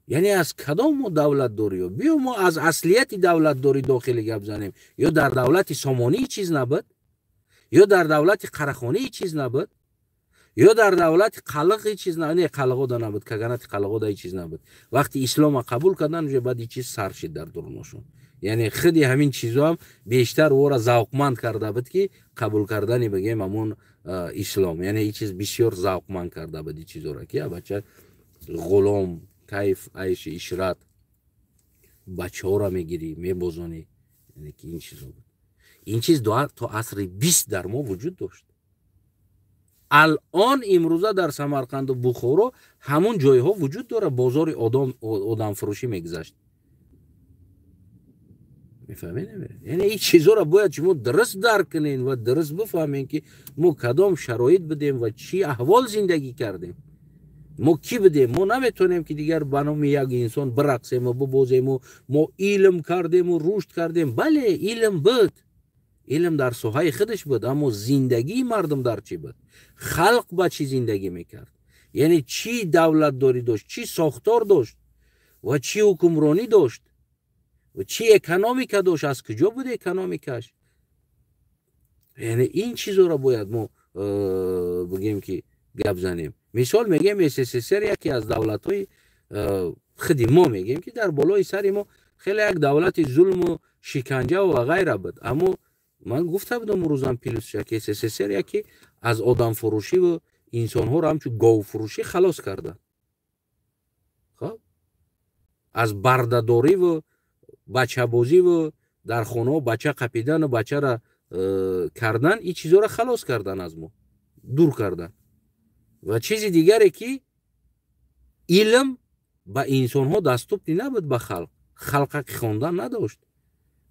Яъне аз кадом мо давлатдориё? Биё, мо аз аслияти давлатдорӣ дохили гап занем. Ё дар давлати Сомонӣ чиз набуд, ё дар давлати Қарахонӣ чиз набуд, ё дар давлати Қалиқи чиз не, Қалиғода набуд, каганати Қалиғода чиз набуд. Вақти ислома қабул кардан, уже баъд чиз сар шид дар дуруношон. Яъне худи ҳамин чизоам бештар ӯро завқманд карда буд, ки қабул кардани, бигем, ҳамон ислом. Яъне ин чиз бисёр завқманд карда буд ин чизоро, ки бача ғулом, кайф, айши ишрат, бачаҳоро мегирӣ, мебозонӣ. Яъне ки ин чизо буд. Ин чиз то асри 20 дар мо вуҷуд дошт. Алон имрӯза дар Самарқанду Бухоро ҳамун ҷойҳо вуҷуд дорад, бозори одамфурӯшӣ мегузашт. Мефаҳмед? Яъне ин чизҳоро бояд шумо дуруст дарк кунед ва дуруст бифаҳмед, ки мо кадом шароит будем ва чӣ аҳвол зиндагӣ кардем, мо кӣ будем. Мо наметавонем, ки дигар ба номи як инсон бирақсему бибозему мо илм кардему рушд кардем. Бале, илм буд, илм дар соҳаи худаш буд, аммо зиндагии мардум дар чӣ буд, халқ ба чӣ зиндагӣ мекард, яъне чӣ давлатдорӣ дошт, чӣ сохтор дошт ва чӣ ҳукмронӣ дошт ва чӣ экономика дошт, аз куҷо буд экономикаш. Яъне ин чизоро бояд мо бигем, ки гап занем. Мисол мегем, СССР яке аз давлатҳои худи мо, мегем, ки дар болои сари мо хеле як давлати зулму шиканҷа ва ғайра буд. Аммо ман гуфта будам рӯзам плюсша, ки СССР яке аз одамфурӯшиву инсонҳоро ҳамчун говфурӯшӣ халос карда. Хоб, аз бардадориву бачабозиву дар хонаҳо бача қапидану бачара кардан, ин чизҳоро халос кардан, аз мо дур кардан. Ва чизи дигаре, ки илм ба инсонҳо доступный набуд, ба халқ. Халқ ҳаққи хондан надошт.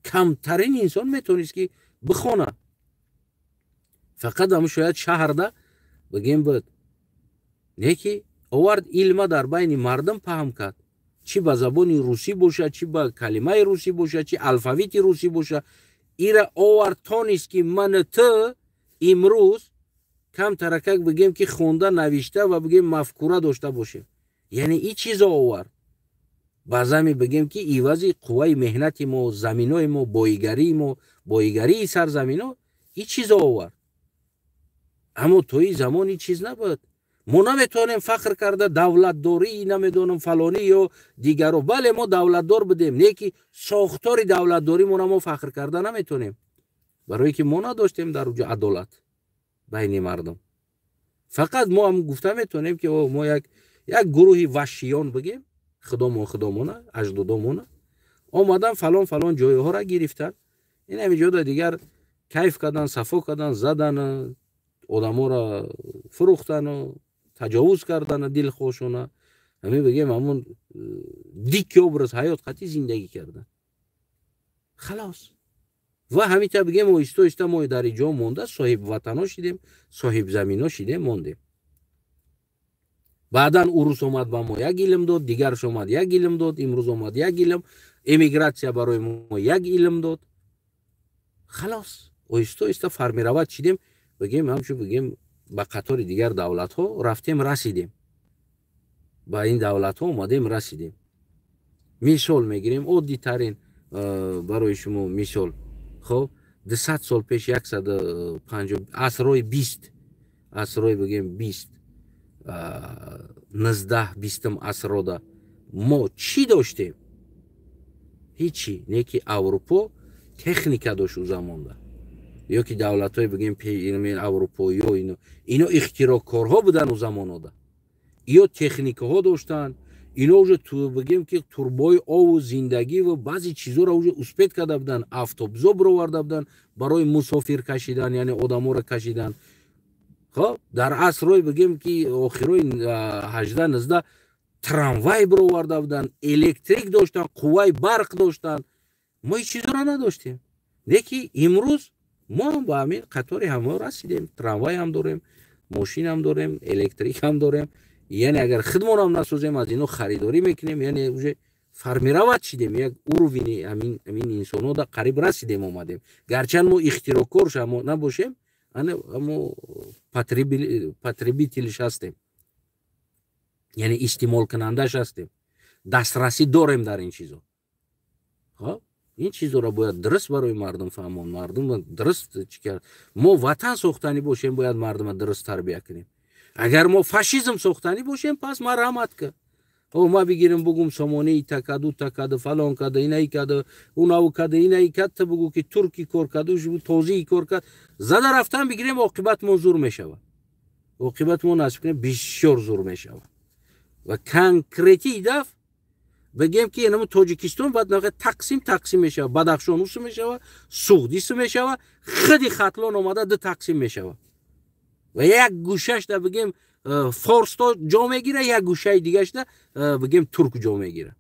Камтарин инсон метавонист, ки бихона. Фақат ҳамн шояд шаҳрда бигем буд. Не ки овард, илма дар байни мардум паҳм кард, чӣ ба забони русӣ бошад, чӣ ба калимаи русӣ бошад, чӣ алфавити русӣ бошад. Ира овард, тонист, ки ман ту имрӯз камтаракак бигем, ки хонда, навишта ва бигем, мафкура дошта бошем. Яъне ин чизо овард. Баъзан бигем, ки ивази қувваи меҳнати мо, заминои мо, боигарии мо, боигарии сарзамино, ин чизо овард. Аммо то ин замон ин чиз набуд. Мо наметавонем фахр карда давлатдорӣ, намедонам, фалонӣ ё дигаро. Бале, мо давлатдор будем, не ки сохтори давлатдоримона мо фахр карда наметавонем, барое ки мо надоштем дар уҷо адолат байни мардум. Фақат мо ҳам гуфта метавонем, ки мо як гурӯҳи ваҳшиён, бигем, худомон, худомона, аҷдодомона омадан, фалон фалон ҷойҳоро гирифтан, ин ҳами ҷода дигар кайф кардан, сафо кардан, задан, одаморо фурӯхтану таҷовуз кардану дилхошона, ҳамин бигем, ҳамун дикий образ ҳаёт қатъи зиндагӣ кардан, халос. Ва ҳамита бигем, оҳиста оҳиста мо дар иҷо монда, соҳибватано шидем, соҳибзамино шидем, мондем. Баъдан урус омад, ба мо як илм дод, дигарш омад, як илм дод, имрӯз омад як илм, эмигратсия барои мо як илм дод. Халос, оҳиста оҳиста формировать шидем, бигем, ҳамчун бигем, ба қатори дигар давлатҳо рафтем, расидем, ба ин давлатҳо омадем, расидем. Мисол мегирем, оддитарин барои шумо мисол. Хоб, 200 сол пеш, 150, асрҳои 20, асрҳои бигем 20, 19, 20-ум асррода мо чӣ доштем? Ҳичи. Не ки Аврупо техника дошт ӯ замонда, ё ки давлатҳои бигем аврупоиё, ино ихтироъкорҳо буданд ӯ замонода, ё техникаҳо доштанд. Ино уже, бигем, ки турбои ову зиндагӣ ва баъзе чизҳоро уже успеть карда буданд, автобусо бироварда буданд барои мусофир кашидан, яъне одаморо кашидан. Хоб, дар асрҳои, бигем, ки охирои 18, 19 трамвай бироварда буданд, электрик доштанд, қувваи барқ доштанд. Мо ҳеҷ чизҳоро надоштем. Не ки имрӯз мо ҳам ба ҳамин қатори ҳамао расидем, трамвай ҳам дорем, мошин ҳам дорем, электрик ҳам дорем. Яъне агар худмонам насозем, аз ино харидорӣ мекунем. Яъне уже формировать шидем, як уровень ҳамин инсонҳо да қариб расидем, омадем. Гарчанд мо ихтироъкор набошем, аммо потребитель ш ҳастем, яъне истеъмолкунандааш ҳастем, дастрасӣ дорем дар ин чизо. Хоб, ин чизоро бояд дуруст барои мардум фаҳмон. Мардум дуруст чӣ кард? Мо ватан сохтанӣ бошем, бояд мардума дуруст тарбия кунем. Агар мо фашизм сохтанӣ бошем, пас марҳамат ка. О, ма бигирем, бугум, Сомонӣ ита каду, та каду, фалон каду, инаи каду, унаву каду, инаи кад, та бугу, ки турки кор каду, тозии кор кад, зада рафтан бигирем, оқибат мо зур мешавад. Оқибат мо, насиб кунем, бисёр зур мешавад. Ва конкретный даф Бигем ки инаму Тоҷикистон баъд тақсим тақсим мешава, Бадахшон усу мешава, Суғдису мешава, худи Хатлон омада ду тақсим мешава. Ва як гӯшашда бигем форсто ҷо мегира, як гӯшаи дигашда бигем турк ҷо мегира.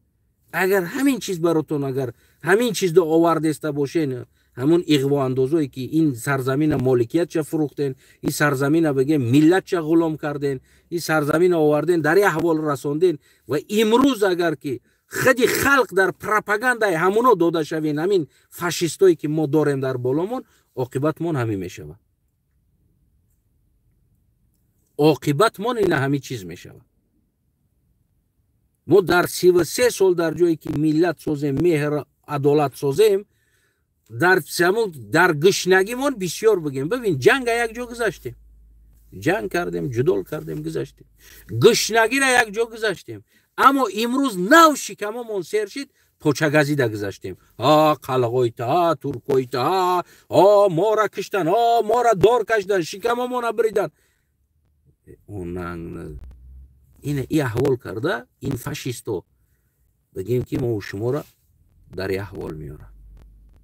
Агар ҳамин чиз баротон, агар ҳамин чиздо овардеста бошен, ҳамун иғвоандозое ки ин сарзамина моликиятша фурӯхтен, ин сарзамина бигем миллатша ғулом карден, ин сарзамина оварден, дар як аҳвол расонден ва имрӯз агар ки худи халқ дар пропагандаи ҳамуно дода шавен, ҳамин фашистое ки мо дорем дар боломон, оқибатмон ҳамин мешавад. Оқибатмон ина ҳамин чиз мешавад. Мо дар 33 сол дар ҷое ки миллат созем, меҳр адолат созем, дар самун дар гушнагимон бисёр бигем. Бибин, ҷанга як ҷо гузаштем, ҷанг кардем, ҷудол кардем, гузаштем, гушнагира як ҷо гузаштем, аммо имрӯз нав шикамомон сер шид, почагазида гузаштем. А қалғойта, а туркойта, а мора киштан, а мора дор кашидан, шикамомона бридан. Ина и аҳвол карда ин фашисто бигем ки мо шуморо дар и аҳвол меорад.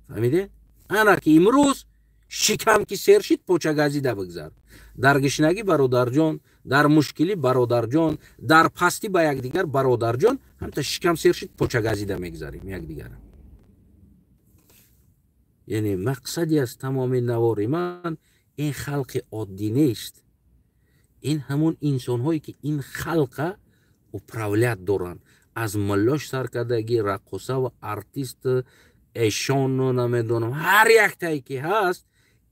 Фаҳмиде? Ана ки имрӯз шикам ки сер шид, почагазида бигзар. Дар гишнагӣ бародарҷон, дар мушкилӣ бародарҷон, дар пастӣ ба якдигар бародарҷон, ҳамта шикам сер шид, почагазида мегзарем якдигара. Яъне мақсади аз тамоми навори ман ин халқи оддӣ нест, ин ҳамон инсонҳое ки ин халқа управлять доранд, аз муллош сар кардагӣ, раққоса ва артист эшону намедонам ҳар яктае ки ҳаст,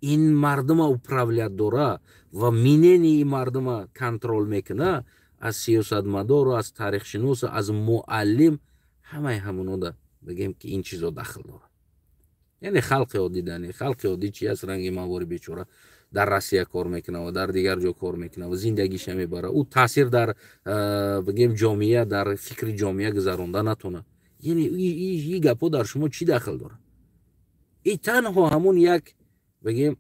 ин мардума управлять дора ва мнение мардума контроль мекуна, аз сиёсатмадору, аз таърихшиносу, аз муаллим, ҳамаи ҳамунода бигем ки ин чизо дахл дорад. Яъне халқи оддӣ дани халқи оддӣ чи аст? Ранги мавори бечора дар Россия кор мекунад ва дар дигар ҷо кор мекунад ва зиндагиша мебарад, ӯ таъсир дар бигем ҷомеа, дар фикри ҷомеа гузаронда натонад. Яъне и гапҳо дар шумо чӣ дахл дорад? И танҳо ҳамун як бигем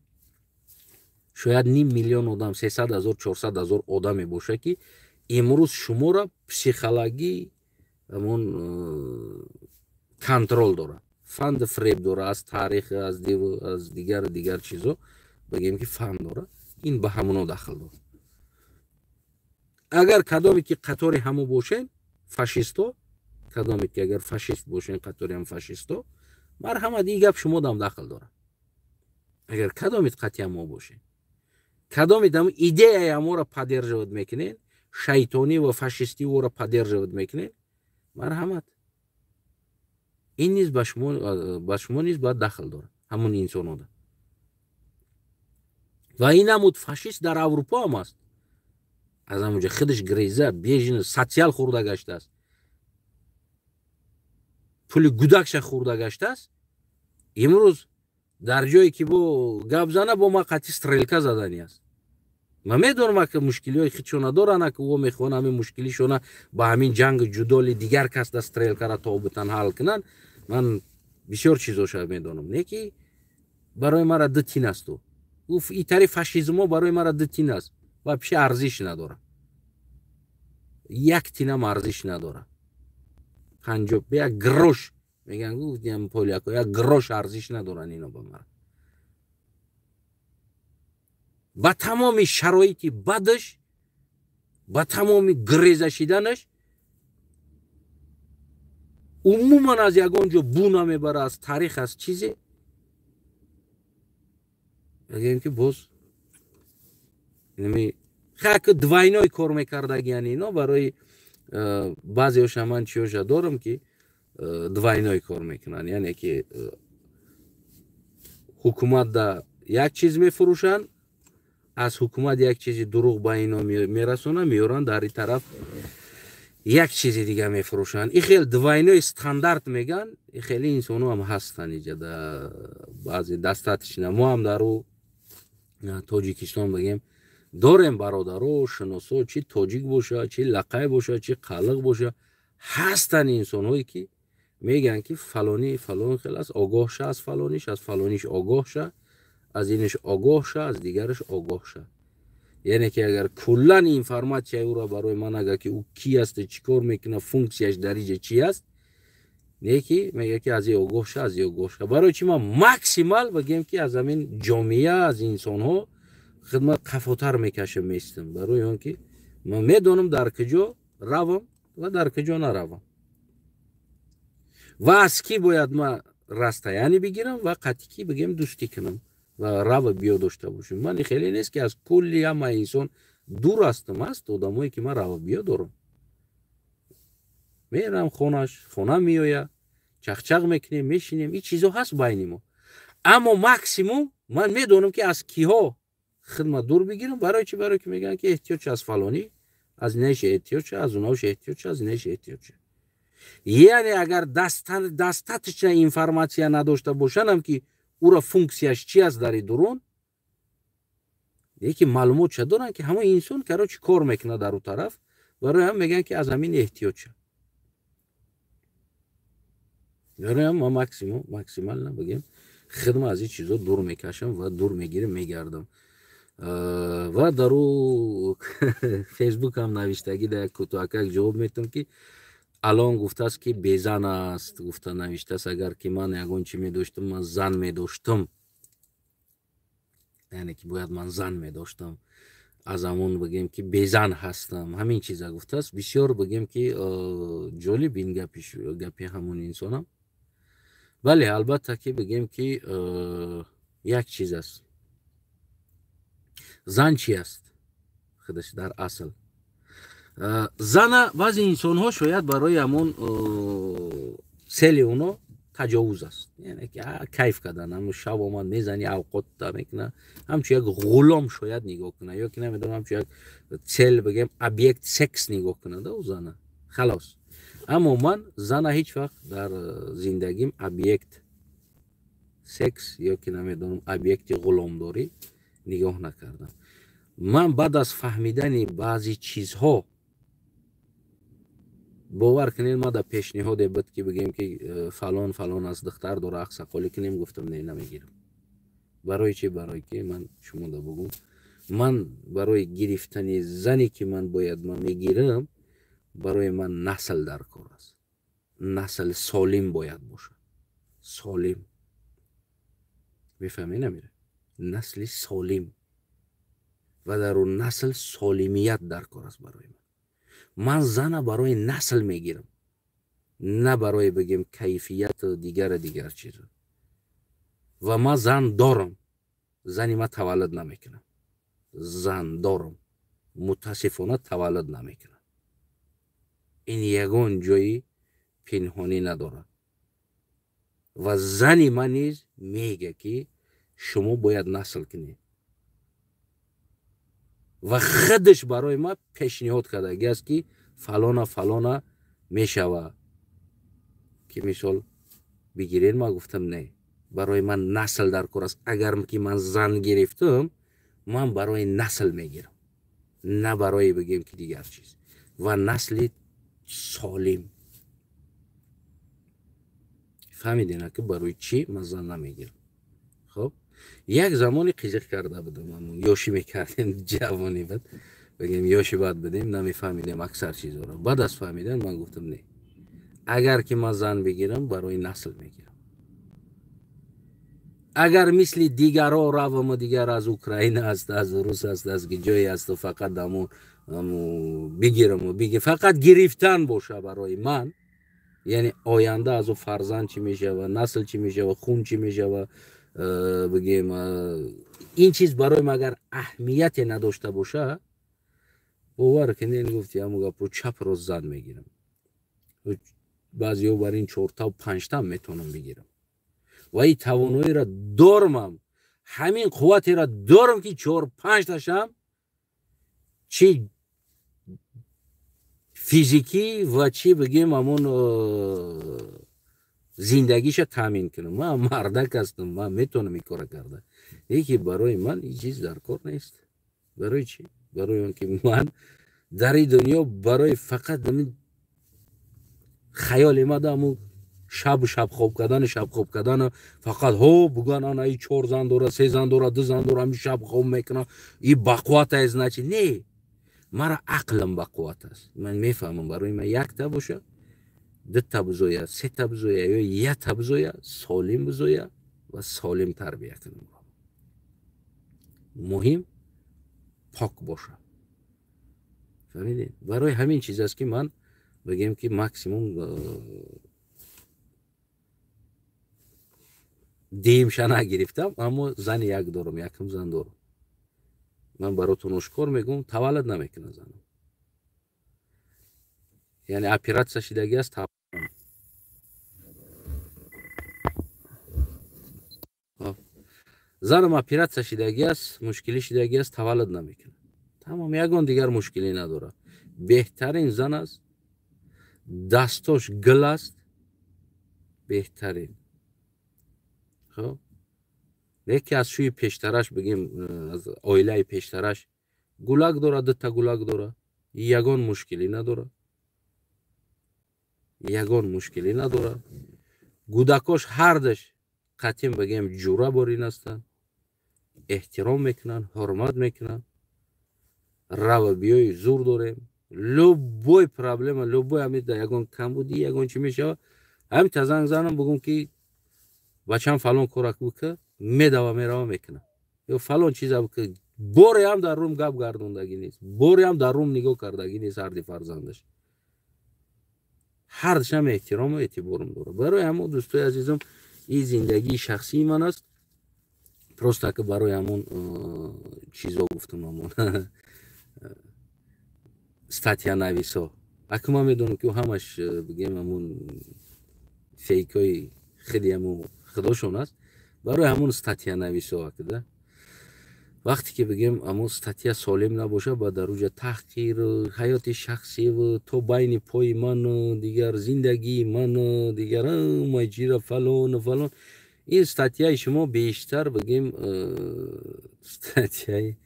шояд ним миллион одам, 300 000, 400 000 одаме боша ки имрӯз шуморо психологӣ ҳамун контроль дорад, фанду фреб дорад, аз таърих, аз диву, аз дигару дигар чизо бигем ки фан дорад, ин ба ҳамуно дахл дорад. Агар кадоме ки қатори ҳамо бошен, фашисто, кадоме ки агар фашист бошен, қатори ҳам фашисто, марҳамат, ин гап шумодам дахл дорад. Агар кадомит қатъи мо бошен, кадомит ҳам идеяи ҳаморо поддерживать мекунед, шайтонӣ ва фашистӣ ӯро поддерживать мекунед, марҳамат, ин низ ба шумо низ бояд дахл дорад, ҳамун инсонода. Ва ин намуд фашист дар Аврупо ҳам аст, аз ҳамунҷа худаш греза бежен социал хӯрда гаштааст, пули гудакша хӯрда гаштааст. Имрӯз дар ҷое ки бо гап зана, бо ма қатъи стрелка задани аст. Ман медонам, ки мушкилиҳои худшона доранд, ки ӯ мехоҳанд ҳамин мушкилишона ба ҳамин ҷангу ҷудоли дигар кас да стрелкара тобутан ҳал кунанд. Ман бисёр чизоша медонам, не ки барои мара ду тин асту и тари фашизмо барои мара ду тин аст, вообще арзиш надорад, як тинам арзиш надорад, панҷо як грош меган, гуфтиам поляко, як грош арзиш надоранд ино ба мара. Ба тамоми шароити бадаш, ба тамоми греза шиданаш, умуман аз ягон ҷо бу намебара, аз таърих, аз чизе, мегӯем ки боз хаки двойной кор мекардагиян ино. Барои баъзеоша ман чиёша дорам ки двойной кор мекунанд, яъне ки ҳукумат да як чиз мефурӯшанд, аз ҳукумат як чизи дурӯғ ба ино мерасонанд, меоранд, дар ин тараф як чизи дига мефурӯшанд. И хел двойной стандарт меган, и хеле инсоно ҳам ҳастанд иҷа да баъзе достаточно. Мо ҳам дар ӯ Тоҷикистон бигем дорем бародаро, шиносо, чи тоҷик боша, чи лақай боша, чи қалиқ боша, ҳастанд инсонҳое ки мегӯянд ки фалонӣ фалон хел аст, огоҳ ша аз фалониш, аз фалониш огоҳ ша, аз иниш огоҳ ша, аз дигараш огоҳ ша. Яъне ки агар куллан информатсияи ӯро барои ман, агар ки ӯ ки аст, чӣ кор мекунад, функсияш дар иҷа чи аст. Не ки мега, ки аз и огоҳ ша, аз и огоҳ ша. Барои чи ман максимал бигем, ки аз ҳамин ҷомеа, аз инсонҳо хидмат қафотар мекашам, местам, барои он ки ман медонам, дар куҷо равам ва дар куҷо наравам ва аз кӣ бояд ман расстояние бигирам ва қатъи кӣ, бигем, дӯстӣ кунам ва рава биё дошта бошам. Ман хеле нест, ки аз кулли ҳама инсон дур ҳастам. Ҳаст одамое, ки ман рава биё дорам, мерам хонаш, хона меоя, чақчақ мекунем, мешинем, ин чизо ҳаст байни мо. Аммо максимум ман медонам, ки аз киҳо хидмат дур бигирам. Барои чи? Барое ки мегӯянд, ки эҳтиёт аз фалонӣ, аз инаш эҳтиёт ша, аз унош эҳтиёт ша, аз инаш эҳтиёт ша. Яъне агар достаточно информация надошта бошанам, ки ура функсияш чи аст дар дурун, лекин маълумотша доранд, ки ҳамон инсон, короче, кор мекунад дар ӯ тараф. Барои ҳам мегӯянд, ки аз ҳамин эҳтиёт ша. Барои ҳам ман максимум, максимально, бигем, хидма аз ин чизо дур мекашам ва дур мегирам, мегардам. Ва дар ӯ Фейсбукам навиштагӣ да як кӯтоҳакак ҷавоб метам, ки алон гуфтааст, ки безан аст, гуфта навиштааст. Агар ки ман ягон чи медоштам, ман зан медоштам, яъне ки бояд ман зан медоштам, аз ҳамон, бигем, ки безан ҳастам, ҳамин чиза гуфтааст. Бисёр, бигем, ки ҷолиб ин гапи ҳамон инсонам. Бале, албатта, ки, бигем, ки як чиз аст: зан чи аст худаш дар асл? Зана баъзе инсонҳо шояд барои ҳамон сели оно таҷовуз аст, яъне ки кайф кардан, ҳамн шав омад, мезани, авқот мекуна, ҳамчун як ғулом шояд нигоҳ куна ё ки намедонам, ҳамчун як цель, бигем, объект секс нигоҳ кунада ӯ зана, халос. Аммо ман зана ҳеҷ вақт дар зиндагим объект секс ё ки намедонам, объекти ғуломдорӣ нигоҳ накардам. Ман баъд аз фаҳмидани баъзе чизҳо, бовар кунед, ма да пешниҳоде буд, ки, бигем, ки фалон фалон аз духтар дора, ақсақолӣ кунем, гуфтам: не, намегирам. Барои чи? Барое ки ман шумо да бугум, ман барои гирифтани зане, ки ман бояд ман мегирам, барои ман насл дар кор аст. Насл солим бояд бошад, солим, мефаҳмӣ, намира, насли солим ва дар он насл солимият дар кор аст. Барои ман, ман зана барои насл мегирам, на барои, бигем, кайфияту дигара дигар чизо. Ва ман зан дорам, зани ман таваллуд намекунам. Зан дорам, мутаассифона, таваллуд намекунам. Ин ягон ҷои пинҳонӣ надорад. Ва зани ман низ мега, ки шумо бояд насл кунед, ва худаш барои ман пешниҳод кардагӣ аст, ки фалона фалона мешава, ки мисол бигиред. Ман гуфтам: не, барои ман насл дар кор аст. Агар ки ман зан гирифтам, ман барои насл мегирам, на барои, бигем, ки дигар чиз. Ва насли солим. Фаҳмидена, ки барои чӣ ман зан намегирам? Хоб, як замоне қизиқ карда будам, ёшӣ мекардем, ҷавонӣ буд, бигем, ёши бад будем, намефаҳмидем аксар чизоро. Баъд аз фаҳмидан ман гуфтам: не, агар ки ман зан бигирам, барои насл мегирам. Агар мисли дигарро раваму, дигар аз Украина аст, аз Рус аст, аз ҷое асту, фақат аму бигираму фақат гирифтан боша барои ман, яъне оянда аз ӯ фарзанд чӣ мешава, насл чӣ мешава, хун чӣ мешава, бигем, ин чиз барои ман агар аҳамияте надошта боша, бовар кунед, гуфти ҳамун гапо, чап рост зан мегирам. Баъзеҳо бар ин чортаву панҷтам метавонам бигирам ва ин тавоноиро дормам, ҳамин қувватеро дорам, ки чор панҷташам чӣ физикӣ ва чӣ, бигем, ҳамон зиндагиша таъмин кунам. Ман мардак ҳастам, ман метавонам ин кора карда. Лекин барои ман ин чиз дар кор нест. Барои чӣ? Барои он ки ман дар ин дунё барои фақат хаёли мада ҳамун шабу шабхоб кардану шабхоб кардану фақат ҳо буган, ана и чор зан дора, се зан дора, ду зан дора, ҳамин шаб хоб мекунам, и бақувват аст, значит. Не, мара ақлам бақувват аст, ман мефаҳмам. Барои ман якта боша. Дута бузоя, сета бузоя ё ята бузоя, солим бузоя ва солим тарбия кунам. Муҳим пок боша. Фаҳмидед? Барои ҳамин чиз аст, ки ман бигем, ки максимум димша нагирифтам, аммо зани як дорам, якм зан дорам. Ман баротон ошкор мегӯм, таваллуд намекунад занам. Яъне оператсия шидагӣ аст. Занам оператсия шидагӣ аст, мушкилӣ шидагӣ аст, таваллуд намекунад. Тамом, ягон дигар мушкилӣ надорад. Беҳтарин зан аст, дастош гил аст, беҳтарин. Хоб, яке аз шӯи пештараш, бигем, аз оилаи пештараш гулак дорад, дута гулак дорад, ягон мушкилӣ надорад, ягон мушкилӣ надорад. Гудакош ҳардаш қатъин, бигем, ҷура борин ҳастанд, эҳтиром мекунанд, ҳурмат мекунанд. Рава биёи зур дорем. Любой проблема, любой ҳамида ягон камбудӣ, ягон чӣ мешавад, ҳамита занг занам, бугум, ки бачам фалон корак бука, медава, мерава, мекунам. Ё фалон чиза бука. Боре ҳам дар рум гап гардондагӣ нест, боре ҳам дар рум нигоҳ кардагӣ нест. Ҳарди фарзандаш, ҳардашам эҳтирому эътиборум дорад. Барои ҳамон, дӯстои азизам, ин зиндагии шахсии ман аст. Просто ки барои ҳамон чизо гуфтам, ҳамон статьянависо. Аку ман медонам, ки ҳамаш, бигем, ҳамон фейкҳои хеле ҳамон худошон аст. Барои ҳамон статьянависо акда, вақте ки, бигем, ҳамон статья солим набошад, ба дар уҷа таҳқир, ҳаёти шахсиву то байни пои ману дигар, зиндагии ману дигар, маҷира, фалону фалон. Ин статьяи шумо бештар, бигем, статьяи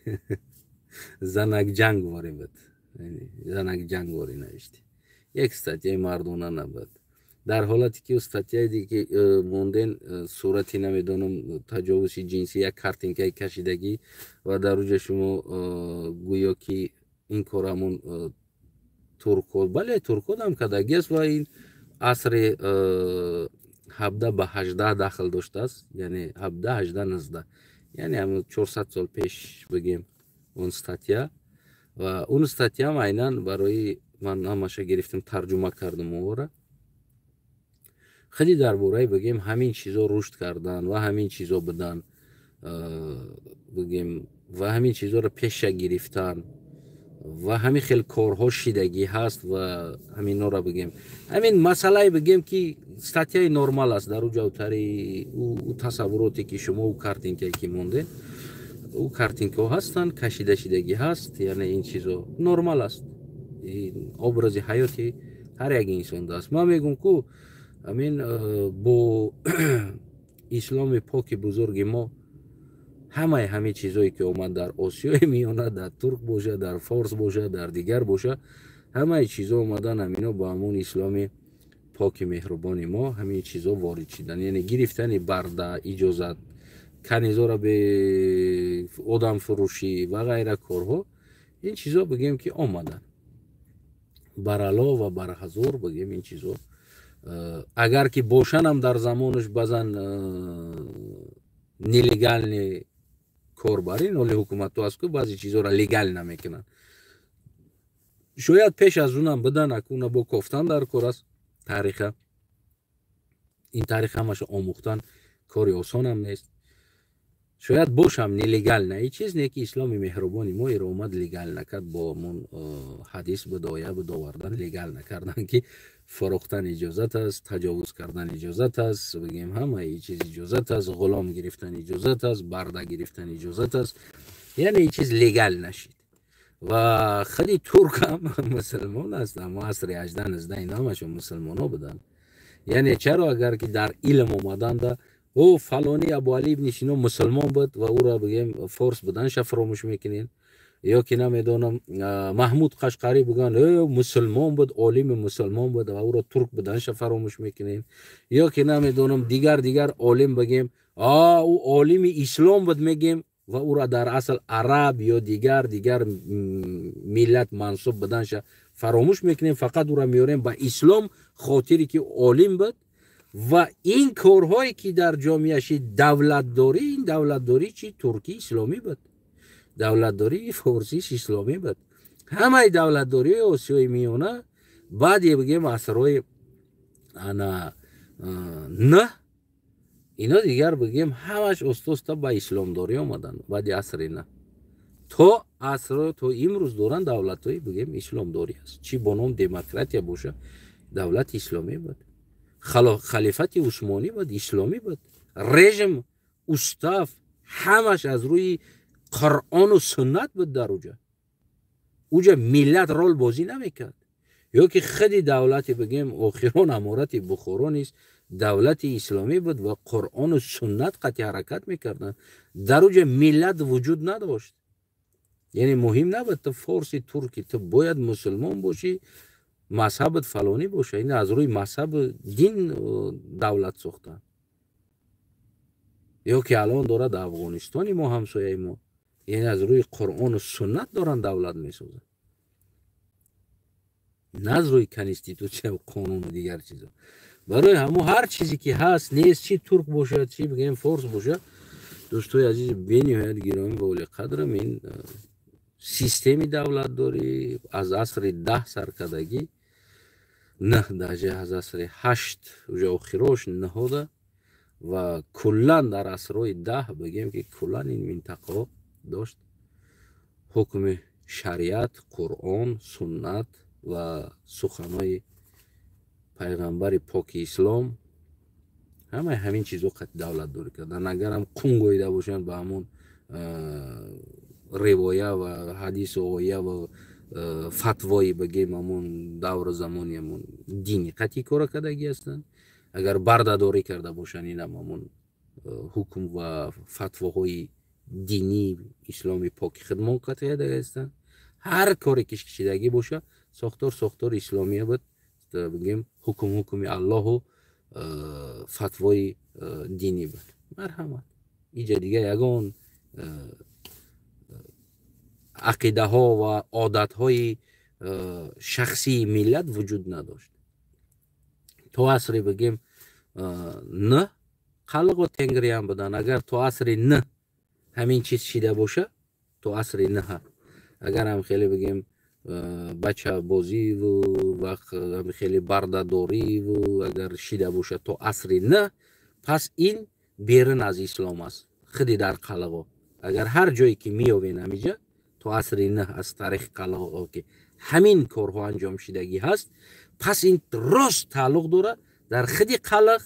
занакҷангворӣ буд, занакҷангворӣ навиштӣ, як статьяи мардона набуд. Дар ҳолате ки статьяи диге монден, сурати, намедонам, таҷовузи ҷинсӣ, як картинкаи кашидагӣ ва дар уҷа шумо гӯё ки ин кор ҳамон туркҳо, бале, туркҳо ҳам кардагӣ аст ва ин асри 17 ба 18 дахл доштааст, яъне 17, 18, 19, яъне ҳамон 400 сол пеш, бигем, он статья. Ва он статьяам айнан барои ман ҳамаша гирифтам, тарҷума кардам овора. Хеле дар бораи, бигем, ҳамин чизо рушд кардан ва ҳамин чизо будан, бигем, ва ҳамин чизоро пеша гирифтан ва ҳамин хел корҳо шидагӣ ҳаст. Ва ҳаминора, бигем, ҳамин масъалае, бигем, ки статьяи нормал аст. Дар ӯ ҷавтари ӯ тасаввуроте, ки шумо ӯ картинкае, ки мондед, ӯ картинкаҳо ҳастанд, кашида шидагӣ ҳаст, яъне ин чизо нормал аст, образи ҳаёти ҳар як инсон аст. Ман мегӯм, ку ҳамин бо исломи поки бузурги мо ҳамаи ҳамин чизое, ки омад дар Осиёи Миёна, дар турк бошад, дар форс бошад, дар дигар бошад, ҳамаи чизо омадан, ҳамино ба ҳамон исломи поки меҳрубони мо ҳамин чизо ворид шидан. Яъне гирифтани барда, иҷозат, канизора, бе одамфурӯшӣ ва ғайра корҳо, ин чизо, бигем, ки омаданд барало ва барҳазур. Бигем, ин чизо агар ки бошанам, дар замонаш баъзан нелегальный кор барин, оли ҳукуматҳо аст, ку баъзе чизоро легал намекунанд. Шояд пеш аз унам бидан, акуна бо кофтан дар кор аст тариха. Ин таърих ҳамаша омӯхтан кори осонам нест. Шояд бошам нелегально и чиз не, ки исломи меҳрубони мо иро омад, легал накард. Бо ҳамон ҳадис буд, оя буд, овардан, легал накардан, ки фурӯхтан иҷозат аст, таҷовуз кардан иҷозат аст, бигем, ҳамаи чиз иҷозат аст, ғулом гирифтан иҷозат аст, барда гирифтан иҷозат аст. Яъне ин чиз легал нашид. Ва худи туркам мусулмон аст, аммо асри 18, 19 ин ҳамашон мусулмонҳо буданд. Яъне чаро, агар ки дар илм омаданда, ӯ фалони Абуали ибни Сино мусулмон буд ва ӯро, бигем, форс буданша фаромӯш мекунед, ё ки намедонам, Маҳмуд Қашқарӣ бигӯянд, мусулмон буд, олими мусулмон буд ва ӯро турк буданша фаромӯш мекунем, ё ки намедонам, дигар дигар олим, бигем, ӯ олими ислом буд мегем ва ӯро дар асл араб ё дигар дигар миллат мансуб буданша Фаромӯш мекунем, фақат ӯро меорем ба ислом, хотире ки олим буд. Ва ин корҳое ки дар ҷомеа шид, давлатдорӣ, ин давлатдорӣ чи туркӣ исломӣ буд, давлатдории форсиш исломӣ буд. Ҳамаи давлатдории Осиёи Миёна баъде, бигем, асрҳои ана нӯҳ, ино дигар, бигем, ҳамаш оста-оста ба исломдорӣ омаданд. Баъди асри нӯҳ то аср, то имрӯз доранд давлатҳои, бигем, исломдорӣ аст. Чӣ бо ном демократия боша, давлати исломӣ буд. Халифати Усмонӣ буд, исломӣ буд. Режим, устав ҳамаш аз рӯи Қуръону суннат буд. Дар уҷа миллат рол бозӣ намекард. Ё ки худи давлати, бигем, охирон аморати Бухоро низ давлати исломӣ буд ва Қуръону суннат қатъи ҳаракат мекарданд. Дар уҷа миллат вуҷуд надошт, яъне муҳим набуд ту форси, турки, ту бояд мусулмон бошӣ, мазҳабат фалонӣ боша. Ин аз рӯи мазҳабу дин давлат сохтанд. Ё ки алон дорад Афғонистони мо, ҳамсояи мо, яъне аз рӯи Қуръону суннат доранд давлат месозанд, на аз рӯи конститутсия, қонуну дигар чизо. Барои ҳамо ҳар чизе ки ҳаст, нест, чи турк бошад, чи, бигем, форс бошад, дӯстои азизи бениҳоят гиромӣ ва олиқадрам, ин системи давлатдорӣ аз асри 10 саркардагӣ, на даже, аз асри 8, уже охирош наҳода ва куллан дар асрҳои 10, бигем, ки куллан ин минтақаҳо дошт ҳукми шариат, Қуръон, суннат ва суханҳои пайғамбари поки ислом. Ҳамаи ҳамин чизо қатъи давлатдорӣ кардан. Агарам қун гоида бошанд, ба ҳамон ривоя ва ҳадису оя ва фатвои, бигем, ҳамон давру замони ҳамон дини қатъи кора кардагӣ ҳастанд. Агар бардадорӣ карда бошанд, инам ҳамон ҳукм ва фатвоҳои динии исломи поки хидмон қатъи кардагӣ ҳастанд. Ҳар коре ки кишидагӣ боша, сохтор сохтори исломия буд, бигем, ҳукм ҳукми Аллоҳу фатвои динӣ буд. Марҳамат, иҷа дигар ягон ақидаҳо ва одатҳои шахсии миллат вуҷуд надошт. То асри, бигем, нӯҳ қалғу тенгриам буданд. Агар то асри нӯҳ ҳамин чиз шида боша, то асри нӯҳа агар ҳам хеле, бигем, бачабозиву хеле бардадориву агар шида бошад то асри нӯҳ, пас ин берун аз ислом аст. Худи дар қалғо агар ҳар ҷое ки меёвен, ҳамиҷа то асри нӯҳ аз таърихи қалғо ки ҳамин корҳо анҷом шидагӣ ҳаст, пас ин рост тааллуқ дорад дар худи қалғ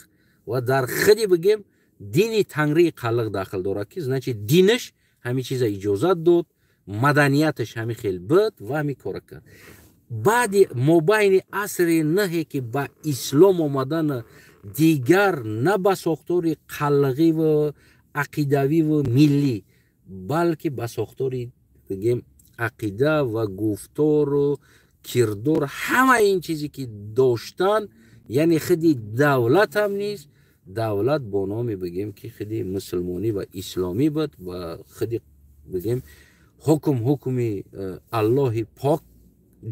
ва дар худи, бигем, дини тангрии қалғ дахл дорад, ки значит динаш ҳамин чиза иҷозат дод, маданияташ ҳамин хел буд ва ҳамин кора кард. Баъди мобайни асри нӯҳе ки ба ислом омадан, дигар на ба сохтори қалғиву ақидавиву миллӣ, балки ба сохтори, бигем, ақида ва гуфтору кирдор, ҳама ин чизе ки доштан, яъне худи давлатам низ давлат бо номи, бигем, ки худи мусулмонӣ ва исломӣ буд ва худи, бигем, ҳукм ҳукми Аллоҳи пок